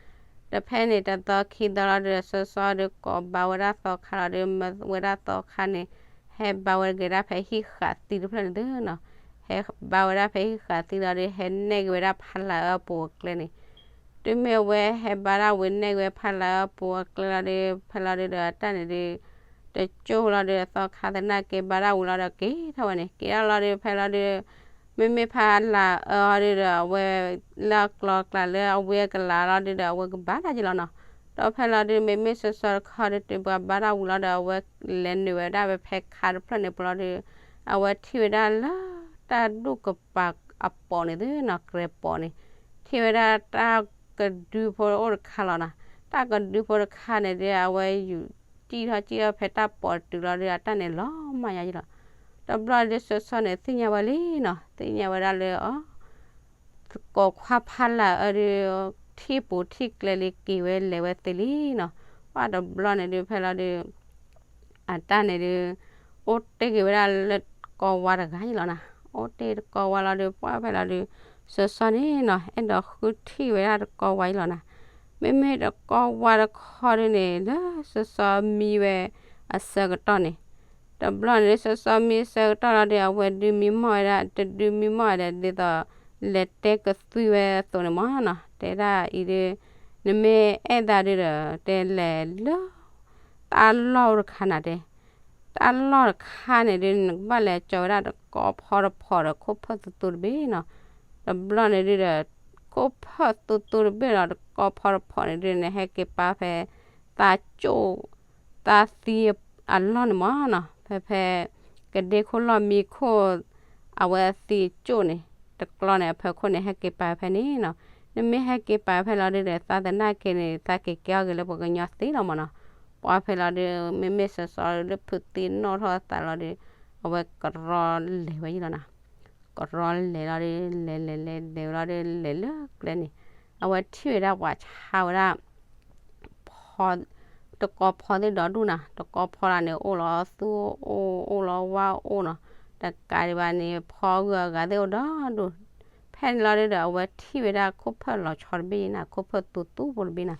ဒီးဖဲန့ၣ်တသီခံသီလီၤဒုဒီး စီၤစီၤဒီးကိးဘါဝဲဒၣ်သီခါလီၤဒီး မၢဝဲဒၣ်သီခါန့ၣ် ဟဲဘါဝဲက့ၤဒၣ်ဖဲဟံၣ်ဃာ်သံတဖျၢၣ်န့ၣ်သုနီၤ, ဟဲဘါဝဲဒၣ်ဖဲဟံၣ်ဃာ်သံလီၤဒီး ဟဲနဲၣ်က့ၤဝဲဒၣ်ဖးလၢ်အၢအပူၤအကျဲန့ၣ်, တုၤမ့ၢ်အဝဲဟဲဘါဒၣ်ဝံၤနဲၣ်က့ၤဝဲဖးလၢ်အၢအပူၤအကျဲလီၤဒီး ဖဲလီၤဒုဒီး တၢ်န့ၣ်ဒီး တကၠိလီၤဒီး သီခါသနာ်က့ဘါဒၣ်ဝံၤလီၤဒီး က့ၤထီၣ်ဝဲန့ၣ်, က့ၤထီၣ်လီၤဒီး ဖဲလီၤဒု မ့မ့ၢ်ဖးလၢ်အၢအီၤဒုဒီး အဝဲ လၢအကျီကျါလၢအဝဲကလၤလီၤဒုဒီး အဝဲကဘါတၢ်ယဲလီၤနီၤ. ဒီးဖဲလီၤဒု မ့မ့ၢ်စီၤစီၤတခီဒီး တုၤပှၤဘါတၢ်ဝံၤလီၤဒီး အဝဲလဲၤနုာ်ဝဲဒၣ်ဝဲဖဲခါတဖျၢၣ်န့ၣ်ပူၤလီၤဒီး အဝဲထံၣ်ဝဲဒၣ်လၢတၢ်ဒူၣ်ကပၤအပိာ်န့ၣ်သုနီၤ, ကြဲးပိာ်န့ၣ် ထံၣ်ဝဲဒၣ်တၢ်ကဒုဖိအိၣ်တခါလီၤနီၤ. တၢ်ကဒုဖိတခါန့ၣ်ဒီး အဝဲယူၤစံၣ်ထီၣ်စံၣ်ထီၣ်ဖဲတၢ်ပိာ်တုၤလီၤဒီး အတၢ်န့ၣ်လီၤမၢ်ယါယဲလီၤ. တဘျီဒီးစီၤစီၤန့ၣ်သ့ၣ်ညါဝဲလံနီၤ, သ့ၣ်ညါဝဲဒၣ်လၢအီၤ သကိးခွါဖးလၢ်အၢဒီး ထံၣ်ပူၤထံၣ်ကျဲလံ က့ၤဝဲလဲၤဝဲသ့လံနီၤ. ပှၢ်တဘျီန့ၣ်ဒုး ဖဲလီၤဒုး အတၢ်န့ၣ်ဒုး အိၣ်တ့ၢ်က့ၤဝဲဒၣ်လၢတကိးဝါတဂၤယဲလီၤနၤ. အိၣ်တ့ၢ်တကိးဝါလီၤဒုး ပှၢ်ဖဲလီၤဒုး စီၤစီၤန့ၣ်နီၤ အဲၣ်ဒိးဃုထံၣ်ဝဲဒၣ်တကိးဝါယဲလီၤနၤ. မ့မ့ၢ်တကိးဝါတခီဒုးန့ၣ် လၢစီၤစီၤမံဝဲအဆၢကတီၢ်န့ၣ် တဘျီန့ၣ် စီၤစီၤမံအဆၢကတီၢ်လီၤဒီး အဝဲဒုးမံမီၢ်ဝဲဒၣ် တဒုးမံမီၢ်ဝဲဒၣ် ဒ်သိးလဲၤတဲကသွံဝဲအသိးန့ၣ်မၢ်နီၤ. တဲဒၣ်အံၤဒုး နမ့ၢ်အဲၣ်သးဒုးဒီး တဲလဲၤလၢ တၢ်လီၢ်တခါနၤတဲ တၢ်လီၢ်တခါန့ၣ်ဒုး နကဘၣ်လဲၤကၠီၤဝဲဒၣ်တကိးဖီတဖီဒီး ခိၣ်ဖၢၣ်သူသူတဘ့ၣ်နီၤ. တဘျီန့ၣ်ဒုးဒီး ခိၣ်ဖၢၣ်သူသူတဘ့ၣ်လီၤ တကိးဖီတဖီန့ၣ်ဒုး နဟဲက့ၤပာ်ဖဲ သးကၠိၣ် သးသံအလီၢ်န့ၣ်မၢ်နီၤ. ဖဲဖဲ ကဒ့ခိၣ်လီၢ်မံခိၣ် အဝဲအသံကၠိၣ်န့ၣ် တကျီန့ၣ် အဖီခိၣ်န့ၣ် ဟဲက့ၤပာ်ဖဲန့ၣ်နီၤ. နမ့ၢ်ဟဲက့ၤပာ်ဖဲလီၤဒုးဒီး သးသနာ်က့န့ၣ် သးက့ၤကဲအီၤက့ၤလၢပှၤကညီသ့လီၤမၢ်နီၤ. ပှၢ်ဖဲလီၤဒုး မ့မ့ၢ်စီၤစီၤလၢဖုးသံနီၣ်ထီၣ်သးလီၤဒီး အဝဲကရီလဲၤဝဲယဲလီၤနၤ. ကရီလဲၤလီၤဒီး လဲၤလဲၤလဲၤလဲၤဝဲလီၤဒီး လဲၤလၢကျဲန့ၣ် အဝဲထံၣ်ဝဲဒၣ်ပှၤဆါဝဲဒၣ် ဖီ တကိးဖီသ့ၣ်ဒီဒူၣ်နၤ. တကိးဖီလၢန့ၣ် အိၣ်လီၤသူၣ်အိၣ် အိၣ်လီၤဝါအိၣ်နီၤ. တကးဒံးဘၣ်န့ၣ် ဖီဂုၤအဂၤသ့ၣ်အိၣ်ဒီဒူၣ်. ဖဲန့ၣ်လီၤဒုးဒီး အဝဲထံၣ်ဝဲဒၣ်ခိၣ်ဖၢၣ်လီၤဆီတဘ့ၣ်နၤ ခိၣ်ဖၢၣ်သူသူဖိတဘ့ၣ်နၤ.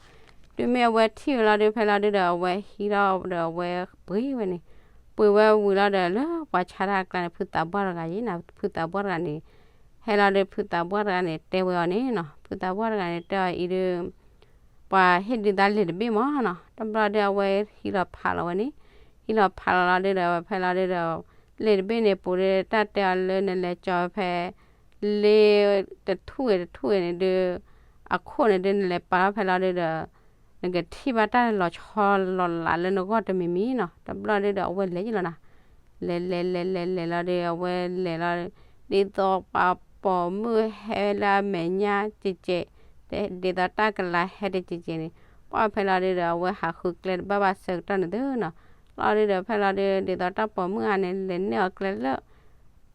တုၤမ့ၢ်အဝဲထံၣ်ဝဲလီၤဒုး ဖဲလီၤဒုးဒီး အဝဲဟံးထီၣ်ဒီးအဝဲပှ့ၤဝဲန့ၣ် ပှ့ၤဝဲဝံၤလီၤဒီး လၢပှၤဆါတၢ်အကျါန့ၣ် ဖုသးပှၢ်တဂၤယဲနၤ ဖုသးပှၢ်တဂၤန့ၣ် ဟဲလီၤဒီး ဖုသးပှၢ်တဂၤန့ၣ် တဲဝဲအီၤန့ၣ်နီၤ. ဖုသးပှၢ်တဂၤန့ၣ် တဲအီၤအံၤဒုး ပှၤဟ့ၣ်ဒုးသးလံာ်တဘ့ၣ်မၢ်နီၤ. တဘျီဒီး အဝဲဟံးလီၤဖးလီၤဝဲန့ၣ် ဟံးလီၤဖးလီၤလီၤဒုးဒီး ဖဲလီၤဒုးဒီး လံာ်တဘ့ၣ်န့ၣ်ပူၤဒီး တၢ်တဲအီၤလၢနလဲၤကၠီၤဖဲ လ့တထူၣ်ဂ့ၤတထူၣ်ဂ့ၤန့ၣ်ဒုး အခိၣ်န့ၣ်ဒုး နလဲၤပာ်ထီၣ်ဖဲလီၤဒုးဒီး နကထံၣ်ဘၣ်တၢ်လီၤဆီလီၤလးလၢနဂီၢ်တမံၤမံၤနီၤ. တဘျီဒုးဒီး အဝဲလဲၤယံၤလီၤနၤ. လဲၤလဲၤလဲၤလဲၤလဲၤလီၤဒီး အဝဲလဲၤလီၤ ဒ်သိးပှၤပိာ်မုၣ်ဟဲလၢအမဲာ်ညါကဲးကဲး, ဒ်သိးတၢ်ကလၤဟဲတကဲးကဲးန့ၣ်, ပှၢ်ဖဲလီၤဒုးဒီး အဝဲဟးဃုကျဲတဘၣ်ဘၣ်ဆၢကတီၢ်န့ၣ်သုနီၤ. လီၤဒုးဒီး ဖဲလီၤဒုး ဒ်သိးတၢ်ပိာ်မုၣ်အါန့ၣ် လဲၤနဲၣ်အီၤကျဲလၢ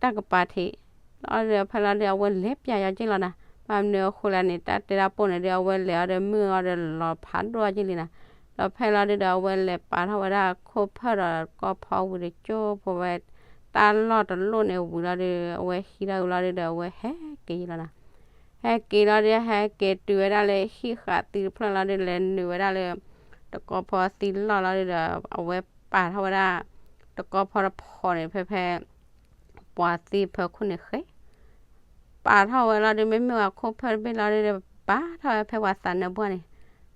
တၢ်ကပၤထံး, လီၤဒုးဒီးဖဲလီၤဒုး အဝဲလဲၤပျၢ်ယီၤက့ၤလီၤနၤ. ဘၣ်မနုၤအဃိလဲၣ်န့ၣ် တၢ်တဲတၢ်ပိၢ်န့ၣ်ဒုး အဝဲလဲၤအီၤဒီးမုၢ်အီၤဒီးလီၤဖးဒိၣ်က့ၤလံနၤ. ဒီးဖဲလီၤဒုဒီး အဝဲလဲၤပာ်ထီၣ်ဝဲဒၣ်ခိၣ်ဖၢၣ်ဒီးတကီၢ်ဖီဝံၤတကၠိဖိဝဲ တၢ်လီၢ်တလိၣ်န့ၣ်ဝံၤလီၤဒု အဝဲဟံးထီၣ်ဝံၤလီၤဒုဒီး အဝဲဟဲက့ၤလီၤနီၤ. ဟဲက့ၤလီၤဒု ဟဲက့ၤတုၤဝဲဒၣ်လၢဟံၣ်ဃာ်သံတဖျၢၣ်လီၤဒု လဲၤနုာ်ဝဲဒၣ်လၢ တကီၢ်ဖီသံလီၢ်လီၤဒုဒီး အဝဲပာ်ထီၣ်ဝဲဒၣ် တကီၢ်ဖီတဖီန့ၣ် ဖဲဖဲ ပှၤသံဖၢခိၣ်န့ၣ်ဃဲ ပာ်ထီၣ်ဝဲလီၤဒု မ့မ့ၢ်ဝဲခိၣ်ဖၢၣ်တဘ့ၣ်လီၤဒုဒီး ပာ်ထီၣ်ဝဲဖဲပှၤသးနၢပှၢ်န့ၣ်,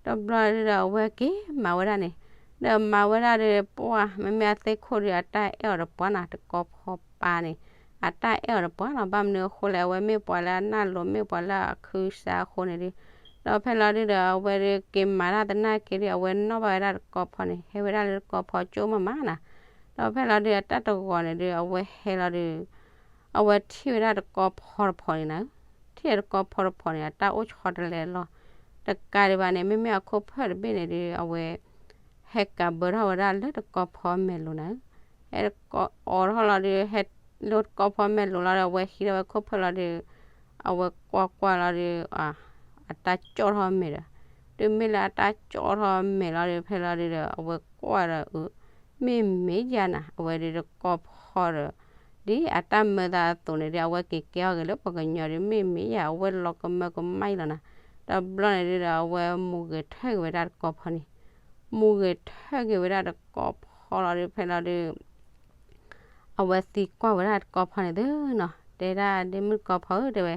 တဘျီဒုဒီး အဝဲက့ၤမၤဝဲဒၣ်န့ၣ်, ဒီးမၤဝဲဒၣ်ဒု ပှၢ် မ့မ့ၢ်အသ့ၣ်ခိၣ်ဒု အတၢ်အဲၣ်အီၤတပှၢ်နီၤ တကီၢ်ဖီပၢ်န့ၣ် အတၢ်အဲၣ်အီၤတပှၢ်လီၤ. ဘၣ်မနုၤအဃိလဲၣ် အဝဲမ့ၢ်ပှၤလၢအနၢ်လိၤ မ့ၢ်ပှၤလၢအခုစါအဃိန့ၣ်ဒု, ဒီးဖဲလီၤဒုဒီး အဝဲဒုက့ၤမၤတၢ်သနာ်က့ဒု အဝဲနီၣ်ဘၣ်ဝဲဒၣ်တကီၢ်ဖီန့ၣ် ဟဲဝဲဒၣ်လၢတကီၢ်ဖီကၠိမးမးနီၤ, ဒီးဖဲလီၤဒု အတၢ်တဂီၤန့ၣ်ဒု အဝဲဟဲလီၤဒု အဝဲထံၣ်ဝဲဒၣ်တကီၢ်ဖီတဖီန့ၣ်နီၤ, ထံၣ်ဝဲတကီၢ်ဖီတဖီန့ၣ် အတၢ်အိၣ်ဆီတလဲလီၤ. တကးဒံးဘၣ်န့ၣ် မ့မ့ၢ်အခိၣ်ဖၢၣ်တဘ့ၣ်န့ၣ်ဒု အဝဲ ဟဲကးဘၢထီၣ်ဝဲဒၣ်လၢတကီၢ်ဖီမဲာ်လိၤနီၤ, ဟဲကအိးထီၣ်လီၤဒု ဟဲလၢတကီၢ်ဖီမဲာ်လိၤလီၤဒီး အဝဲဟံးထီၣ်ဝဲခိၣ်ဖၢၣ်လီၤဒု အဝဲကွၢ်ကွၢ်လီၤဒု အတၢ်ကၠီၣ်ထီၣ်မဲာ်ဒီး, တုၤမ့ၢ်လၢအတၢ်ကၠီၣ်ထီၣ်မဲာ်လီၤဒု ဖဲလီၤဒုဒီး အဝဲကွၢ်ဒီး အၢ မ့ၢ်မ့ၢ်ယၤနီၤ အဝဲဒုတကီၢ်ဖီဒီး ဒ်အတၢ်မၢသးအသိးန့ၣ်ဒု အဝဲက့ၤကဲထီၣ်က့ၤလၢပှၤကညီဒု မ့ၢ်မ့ၢ်ယၤ အဝဲလီၤကမၢကမၣ်အံၤလီၤနီၤ, တဘျီန့ၣ်ဒုဒီး အဝဲမူဂဲၤထၢၣ်က့ၤဝဲဒၣ်တကီၢ်ဖီန့ၣ်, မူဂဲၤထၢၣ်က့ၤဝဲဒၣ်တကီၢ်ဖီလီၤဒု ဖဲလီၤဒု အဝဲသံကွၢ်ဝဲဒၣ်တကီၢ်ဖီန့ၣ်သုနီၤ,တဲဒၣ်ဒ့မုၣ်တကီၢ်ဖီဧၢ တဲဝဲ,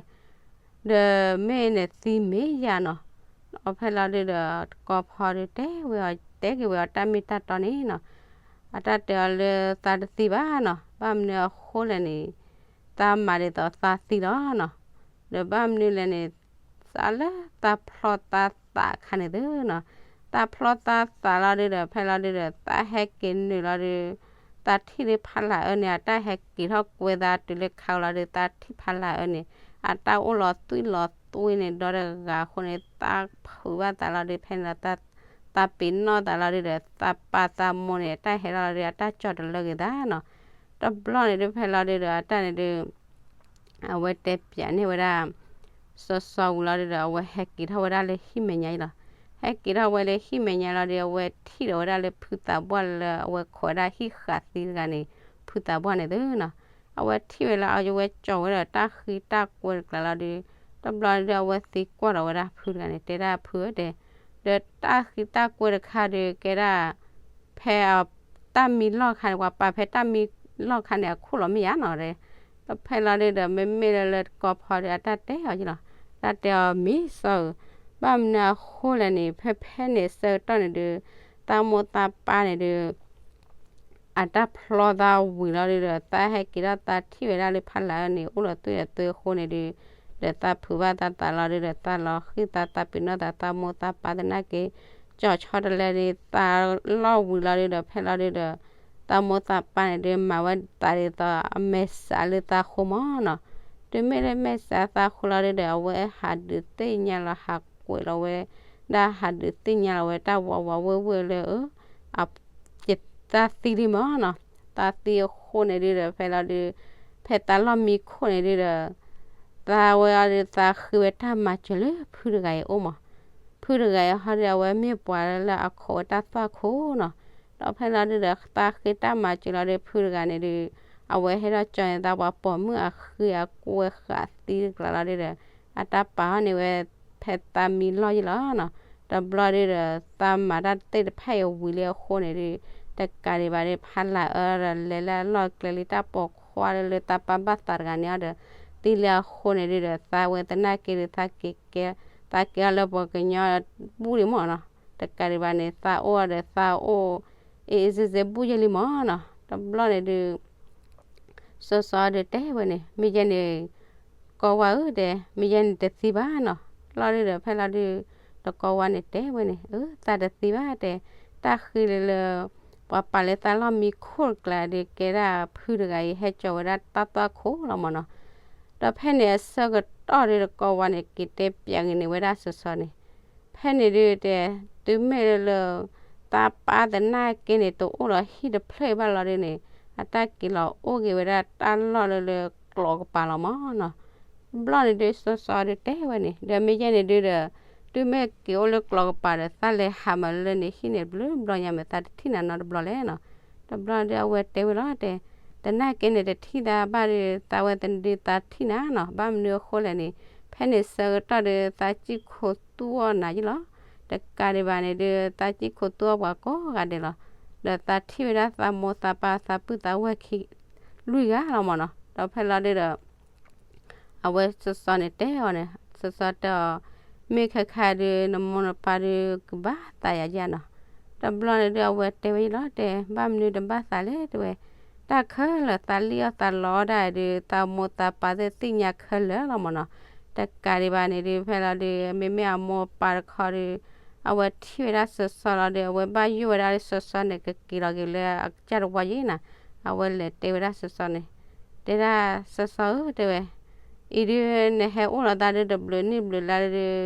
ဒီးမ့ၢ်နသံမ့ၢ်ယၤနီၤ, ဒီးဖဲလီၤဒုဒီး တကီၢ်ဖီဒုတဲဝဲအီၤ တဲက့ၤဝဲအီၤတၢ်မ့ၢ်တၢ်တီန့ၣ်နီၤ, အတၢ်တဲအီၤလၢသးတသံဘၣ်နီၤ, ဘၣ်မနုၤအဃိလဲၣ်န့ၣ် သးမၤဒ်သိးသးသံလီၤနီၤ, ဒီးဘၣ်မနုၤလဲၣ်န့ၣ် သးလၢသးဖျီသးသးအခါန့ၣ်သုနီၤ, သးဖျီသးသးလီၤဒုဒီး ဖဲလီၤဒုဒီး သးဟဲက့ၤနုာ်လီၤဒု သးထံၣ်လၢဖးလၢ်အၢန့ၣ် အတၢ်ဟဲက့ၤထီၣ်ကွဲသးတုၤလၢခါလီၤဒု သးထံၣ်ဖးလၢ်အၢန့ၣ် အတၢ်အိၣ်လီၤသွံၣ်လီၤသွံၣ်န့ၣ် ဒီတဂၤအဃိန့ၣ် သးဖုးဘၣ်သးလီၤဒု ဖဲန့ၣ်လီၤ သးပ့ၤနီၣ်သးလီၤဒုဒီး သးပၢ်သးမိၢ်န့ၣ် အတၢ်ဟဲထီၣ်လီၤဒု အတၢ်ကၠီၣ်တလၢက့ၤသးနီၤ, တဘျီန့ၣ်ဒု ဖဲလီၤဒုဒီး အတၢ်န့ၣ်ဒု အဝဲတဲပၠးန့ၢ်ဝဲဒၣ် စီၤစီၤဝံၤလီၤဒုဒီး အဝဲဟဲက့ၤထီၣ်ဝဲဒၣ်လၢဟံၣ်မဲာ်ညါအံၤလီၤ. ဟဲက့ၤထီၣ်ဝဲလၢဟံၣ်မဲာ်ညါလီၤဒု အဝဲထံၣ်ဒီးဝဲဒၣ်လၢဖုသးပှၢ်လၢအဝဲခိးဝဲဒၣ်ဟံၣ်ဃာ်သံတဂၤန့ၣ် ဖုသးပှၢ်န့ၣ်သုနီၤ, အဝဲထံၣ်ဝဲလၢအဝဲကၠီၣ်ဝဲဒီးတၢ်ဃံတၢ်ကွဲတကျါလီၤဒု တဘျီဒု အဝဲသံကွၢ်ဒီးဝဲဒၣ်ဖုတဂၤန့ၣ် တဲဒၣ်ဖုဧၢတဲ, ဒီးတၢ်ဃံတၢ်ကွဲတခါဒု ကဲဒၣ် ဖဲအတၢ်မံလီၢ်ခါန့ၣ် ပှၤပာ်ဖဲတၢ်မံလီၢ်ခါန့ၣ် အခိၣ်လီၤမ့ၢ်ယါနီၤတဲ, ဒီးဖဲလီၤဒုဒီး မ့မ့ၢ်လၢလၢတကီၢ်ဖီဒု အတၢ်တဲအီၤယံလီၤ, တၢ်တဲအီၤမ့ၢ်စီၤဧၢ, ဘၣ်မနုၤအဃိလဲၣ်န့ၣ် ဖဲဖဲန့ၣ်အဆၢကတီၢ်န့ၣ်ဒု သးမိၢ်သးပၢ်န့ၣ်ဒု အတၢ်ဖျီသးဝံၤလီၤဒုဒီး သးဟဲက့ၤထီၣ်သးထံၣ်ဝဲဒၣ်လၢဖးလၢ်အၢန့ၣ် အိၣ်လီၤသွံၣ်လီၤသွံၣ်အဃိန့ၣ်ဒု ဒီးသးဖုးဘၣ်သးသးလီၤဒုဒီး သးလီၤဃံသး သးပ့ၤနီၣ်သး သးမိၢ်သးပၢ်သနာ်က့ ကၠီၣ်ဆီတလဲဒု သးလီၢ်ဝံၤလီၤဒုဒီး ဖဲလီၤဒုဒီး သးမိၢ်သးပၢ်န့ၣ်ဒု မၤဝဲသးဒ်သိးအမဲာ်ဆှးလၢသးဃိမးနီၤ, တုၤမ့ၢ်လၢမဲာ်ဆှးသးဃိလီၤဒုဒီး အဝဲဟးဒုးသ့ၣ်ညါလီၤ ဟးကွဲးလီၤဝဲ ဒၣ်ဟးဒုးသ့ၣ်ညါလီၤဝဲတၢ်ဝးဝးဝ့ၢ်ဝ့ၢ်လၢ အ ယသးသံလံမးနီၤ, သးသံအဃိန့ၣ်ဒုဒီး ဖဲလီၤဒု ဖဲသးလီၢ်မံခိၣ်န့ၣ်ဒုဒီး သးဝဲအီၤဒု သးဃ့ဝဲတၢ်မၤစၢၤလၢဖုတဂၤအံၤအိၣ်မး, ဖုတဂၤအံၤဟီဒု အဝဲမ့ၢ်ပှၤလၢအခိးဝဲတၢ်သွၣ်ခိၣ်နီၤ, ဒီးဖဲလီၤဒုဒီး သးဃ့တၢ်မၤစၢၤလီၤဒု ဖုတဂၤန့ၣ်ဒု အဝဲဟဲထီၣ်ကၠီန့ၣ် သးပှၤပိာ်မုၣ်အဃံအကွဲဃာ်သံတကျါလီၤဒုဒီး အတၢ်ပာ်ဟီၣ်န့ၢ်ဝဲ ဖဲသးမံလီၢ်ယံလီၤနီၤ, တဘျီဒုဒီး သးမၤတၢ်သ့ၣ်တဖၣ်အံၤဝံၤလံအဃိန့ၣ်ဒု တကးဒံးဘၣ်ဒု ဖးလၢ်အၢဒီး လဲၤလၢအလီၢ်ကျဲလံ တၢ်ပိာ်ခွါလၢလၢသးပၢ်ဘၣ်သးတဂၤန့ၣ်အီၤဒီး သံလံအဃိန့ၣ်ဒုဒီး သးဝဲသနာ်က့ဒု သးက့ၤကဲ သးကဲအီၤလၢပှၤကညီဘူၣ်လံမးနီၤ, တကးဒံးဘၣ်န့ၣ် သးအိၣ်အီၤဒီး သးအိၣ် အ့ၣ်အ့ၣ်စ့စ့ဘူၣ်ယဲလံမးနီၤ, တဘျီန့ၣ်ဒု စီၤစီၤဒုတဲဝဲန့ၣ် မ့ၢ်ယဲန့ၣ် ကိးဝါဧၢတဲ, မ့ၢ်ယဲန့ၣ်တသံဘၣ်နီၤ, လီၤဒုဒီး ဖဲလီၤဒု တကိးဝါန့ၣ်တဲဝဲန့ၣ် အၢ သးတသံဘၣ်တဲ, တၢ်ဃံလၢလၢ ပှၤပာ်လၢသးလီၢ်မံခိၣ်တကျါဒု ကဲဒၣ်ဖုတဂၤအံၤ ဟဲကၠီဝဲဒၣ်တၢ်သွၣ်ခိၣ်လီၤမးနီၤ, ဒီးဖဲန့ၣ်အဆၢကတီၢ်ဒု တကိးဝါန့ၣ် က့ၤတဲပၠးက့ၤန့ၢ်ဝဲဒၣ်စီၤစီၤန့ၣ် ဖဲန့ၣ်ဒုတဲ တုၤမ့ၢ်လၢလၢ သးပၢ်သနာ်က့န့ၣ် တအိၣ်ဒီးဟံၣ်တဖျၢၣ်ဘၣ်လီၤဒုန့ၣ် အတၢ်က့ၤလီၤအိၣ်က့ၤဝဲဒၣ်တၢ်လီၢ်လၢလၢကျိးကပၤလီၤမးနီၤ, ဘျီန့ၣ်ဒု စီၤစီၤဒုတဲဝဲန့ၣ် ဒီးမ့ၢ်ယဲန့ၣ်ဒုဒီး တုၤမ့ၢ်က့ၤအိၣ်လၢကျီကပၤဒီး သးလဲၤဟးမးလၢနဟံၣ်န့ၣ် ဘျုးဘျီညါမး သးတထံၣ်နၤနီတဘျီလဲၣ်နီၤ. တဘျီဒီးအဝဲတဲဝဲလီၤတဲ, တနာ်က့န့ၣ် တထံၣ်သးဘၣ်ဒီး သးဝဲသဒုးသးထံၣ်နၤနီၤ, ဘၣ်မနုၤအဃိလဲၣ်န့ၣ် ဖဲန့ၣ်ဆၢကတီၢ်ဒီး သးစံၣ်ခိးသူၣ်အီၣ်နၤယ့ၣ်လီၤ. တကးဒံးဘၣ်န့ၣ်ဒီး သးစံၣ်ခိးသူၣ်အီၣ်ပှၤကိးဂၤဒဲးလီၤ. ဒီးသးထံၣ်ဝဲဒၣ်သးမိၢ်သးပၢ်သးပုၢ်သးဝဲၢ်ခံ လွံၢ်ဂၤလီၤမၢ်နီၤ. ဒီးဖဲလီၤဒုဒီး အဝဲစီၤစီၤန့ၣ်တဲအီၤန့ၣ်, စီၤစီၤတဲအီၤ, မ့ၢ်ခဲခါဒီး နမိၢ်နပၢ်ဒီးကဘၣ်သးယၤယဲနီၤ. တဘျီန့ၣ်ဒုး အဝဲတဲဝဲယ့ၣ်လီၤတဲ, ဘၣ်မနုၤတဘၣ်သးလဲၣ်တဲဝဲ, တၢ်ခဲလၢာ်သးလံၣ်အီၣ်သးလီအီၣ်ဒၣ်ဒီး သးမိၢ်သးပၢ်သ့ၣ်သ့ၣ်ညါခဲလၢာ်လီၤမၢ်နီၤ. တကးဒံးဘၣ်န့ၣ်ဒုး ဖဲလီၤဒုး မ့မ့ၢ်အမိၢ်အပၢ်တခီဒီး အဝဲထံၣ်ဝဲဒၣ်စီၤစီၤလီၤဒီး အဝဲဘၣ်ယိၣ်ဝဲဒၣ်လၢစီၤစီၤန့ၣ် ကက့ၤလီၤက့ၤလၢအကစၢ်တဝီယ့ၣ်နီၤ. အဝဲလဲၤတဲဝဲဒၣ်စီၤစီၤန့ၣ်, တဲဒၣ်စီၤစီၤဧၢ တဲဝဲ, အံၤဒုးနဟဲအိၣ်လီၤသးဒုးတဘျုးနံၣ်ဘျုးလါဒုး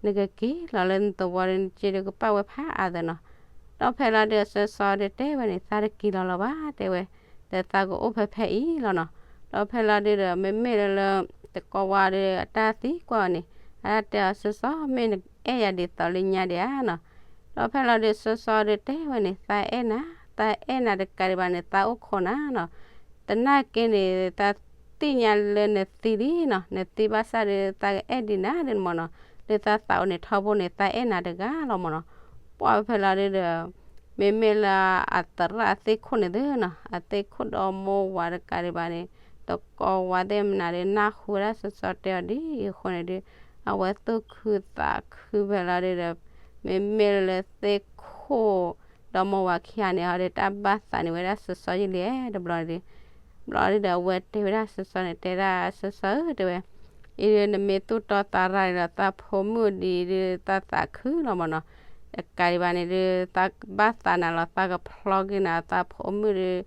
နကက့ၤလီၤလၢနသဝီဒီး နစ့ဒုးကပၣ်ဝဲဖးအါသၢနီၤ. ဒီးဖဲလီၤဒုးစီၤစီၤဒုးတဲဝဲန့ၣ် သးတက့ၤလီၤလီၤဘၣ်တဲဝဲ, ဒီးသးကအိၣ်ဖဲဖဲအံၤလီၤနီၤ. ဒီးဖဲလီၤဒုးဒီး မ့မ့ၢ်လၢလၢ တကီဝါဒီးအတၢ်သံကွၢ်အီၤန့ၣ် အတၢ်တဲအီၤစီၤစီၤ မ့ၢ်နအဲၣ်ယၤဒ်သိးလၢညါဒံးဧါနီၤ. ဒီးဖဲလီၤဒုးစီၤစီၤဒုးတဲဝဲန့ၣ် သးအဲၣ်နၤ, သးအဲၣ်နၤတကးဒံးဘၣ်န့ၣ် သးအိၣ်ခိးနၤနီၤ. တနာ်က့န့ၣ် သးသ့ၣ်ညါလၢနသံလံနီၤ, နသံဘၣ်ဆၣ်ဒီး သးကအဲၣ်ဒံးနၤဒ်မၢ်နီၤ, လၢသးသးအိၣ်န့ၣ်ထီဘိန့ၣ် သးအဲၣ်နၤတဂၤလီၤမၢ်နီၤ. ပှၢ်ဖဲလီၤဒုးဒီး မ့မ့ၢ်လၢအသရၣ်အသ့ၣ်ခိၣ်န့ၣ်သ့နီၤ, အသ့ၣ်ခိၣ်ဒီးမိၢ်ဝၤတကးဒံးဘၣ်န့ၣ် တကီဝါသ့ၣ်မနုၤဒီး နၢ်ဟူဝဲဒၣ်စီၤစီၤတဲအီၤဒ်အံၤအဃိန့ၣ်ဒီး အဝဲသူၣ်ခုသးခုဖဲလီၤဒုးဒီး မ့မ့ၢ်လၢသ့ၣ်ခိၣ် ဒီးမိၢ်ဝၤခံဂၤန့ၣ် ဟီဒီးတၢ်ဘၣ်သးန့ၢ်ဝဲဒၣ်စီၤစီၤယံာ်လံတဘျီန့ၣ်ဒီး ဘျီဒုးဒီးအဝဲတဲဝဲဒၣ်စီၤစီၤန့ၣ် တဲဒၣ်စီၤစီၤဧၢ တဲဝဲ, အံၤဒုးနမ့ၢ်သူၣ်တီသးရၤန့ၣ်ဒီး သးဖိမုၣ်ဒ်ဒုးသးသးခုလီၤမၢ်နီၤ. တကးဒံးဘၣ်န့ၣ်ဒုး သးဘၣ်သးနၤလီၤ သးကဖျီက့ၤနၤသးဖိမုၣ်ဒုး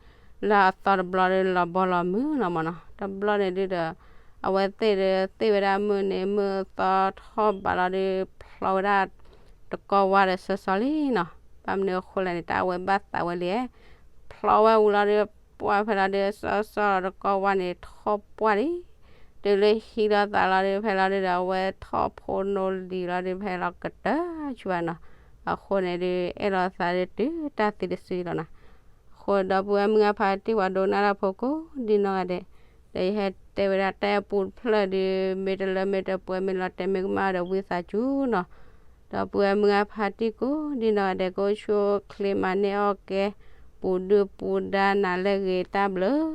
လၢအသီတဘျီဒီး လီၤဘီလီၤမုၢ်လီၤမၢ်နီၤ. တဘျီန့ၣ်ဒုးဒီး အဝဲသ့ၣ်ဒီးသ့ၣ်ဝဲဒၣ်မုၢ်န့ၣ် မုၢ်သီထီၣ်ဘးလီၤဒီး ဖျီဝဲဒၣ်တကီဝါဒီးစီၤစီၤလံနီၤ. ဘၣ်မနုၤအဃိလဲၣ်န့ၣ် တၢ်အဝဲဘၣ်သးဝဲလံ, ဖျီဝဲဝံၤလီၤဒီး ပှၢ်ဖဲလီၤဒုး စီၤစီၤဒီးတကီဝါန့ၣ် ထီၣ်ပှၢ်လံ တုၤလၢဟံးဒီးသးလီၤဒုး ဖဲလီၤဒုးဒီး အဝဲထီၣ်ဖိနီၣ်လံၤလီၤဒုး ဖဲလီၤကတၢၢ်ဆူဘၣ်နီၤ. အဃိန့ၣ်ဒုး အဲၣ်လီၤသးဒုးတုၤတၢ်သံတစုလီၤနီၤ. အဃိဒီပုၢ်ဝဲၢ်မုၢ်ဂၤဖးတံၢ် ပှၤဒိကနၣ်တၢ်ဖိကိးဒ်နီၢ်ဂၤဒဲး, ဒီးယဟဲတဲဝဲဒၣ်တၢ်အဲၣ်ပူတဖျၢၣ်ဒုး မ့ၢ်တလၢမ့ၢ်တပှဲၤ မ့ၢ်လီၤတဲာ်မ့ၢ်ကမၣ်ဒီး ဝံသးစူၤနီၤ. ဒီပုၢ်ဝဲၢ်မုၢ်ဂၤဖးတံၢ်ကိးဒ်နီၢ်ဂၤဒဲး ကအိၣ်ဆူၣ်အိၣ်ချ့မၤန့ၢ်အီၣ်ကဲ ပူၤဒုၣ်ပူၤဒါနၤလၢအဂ့ၤ တၢ်ဘျုး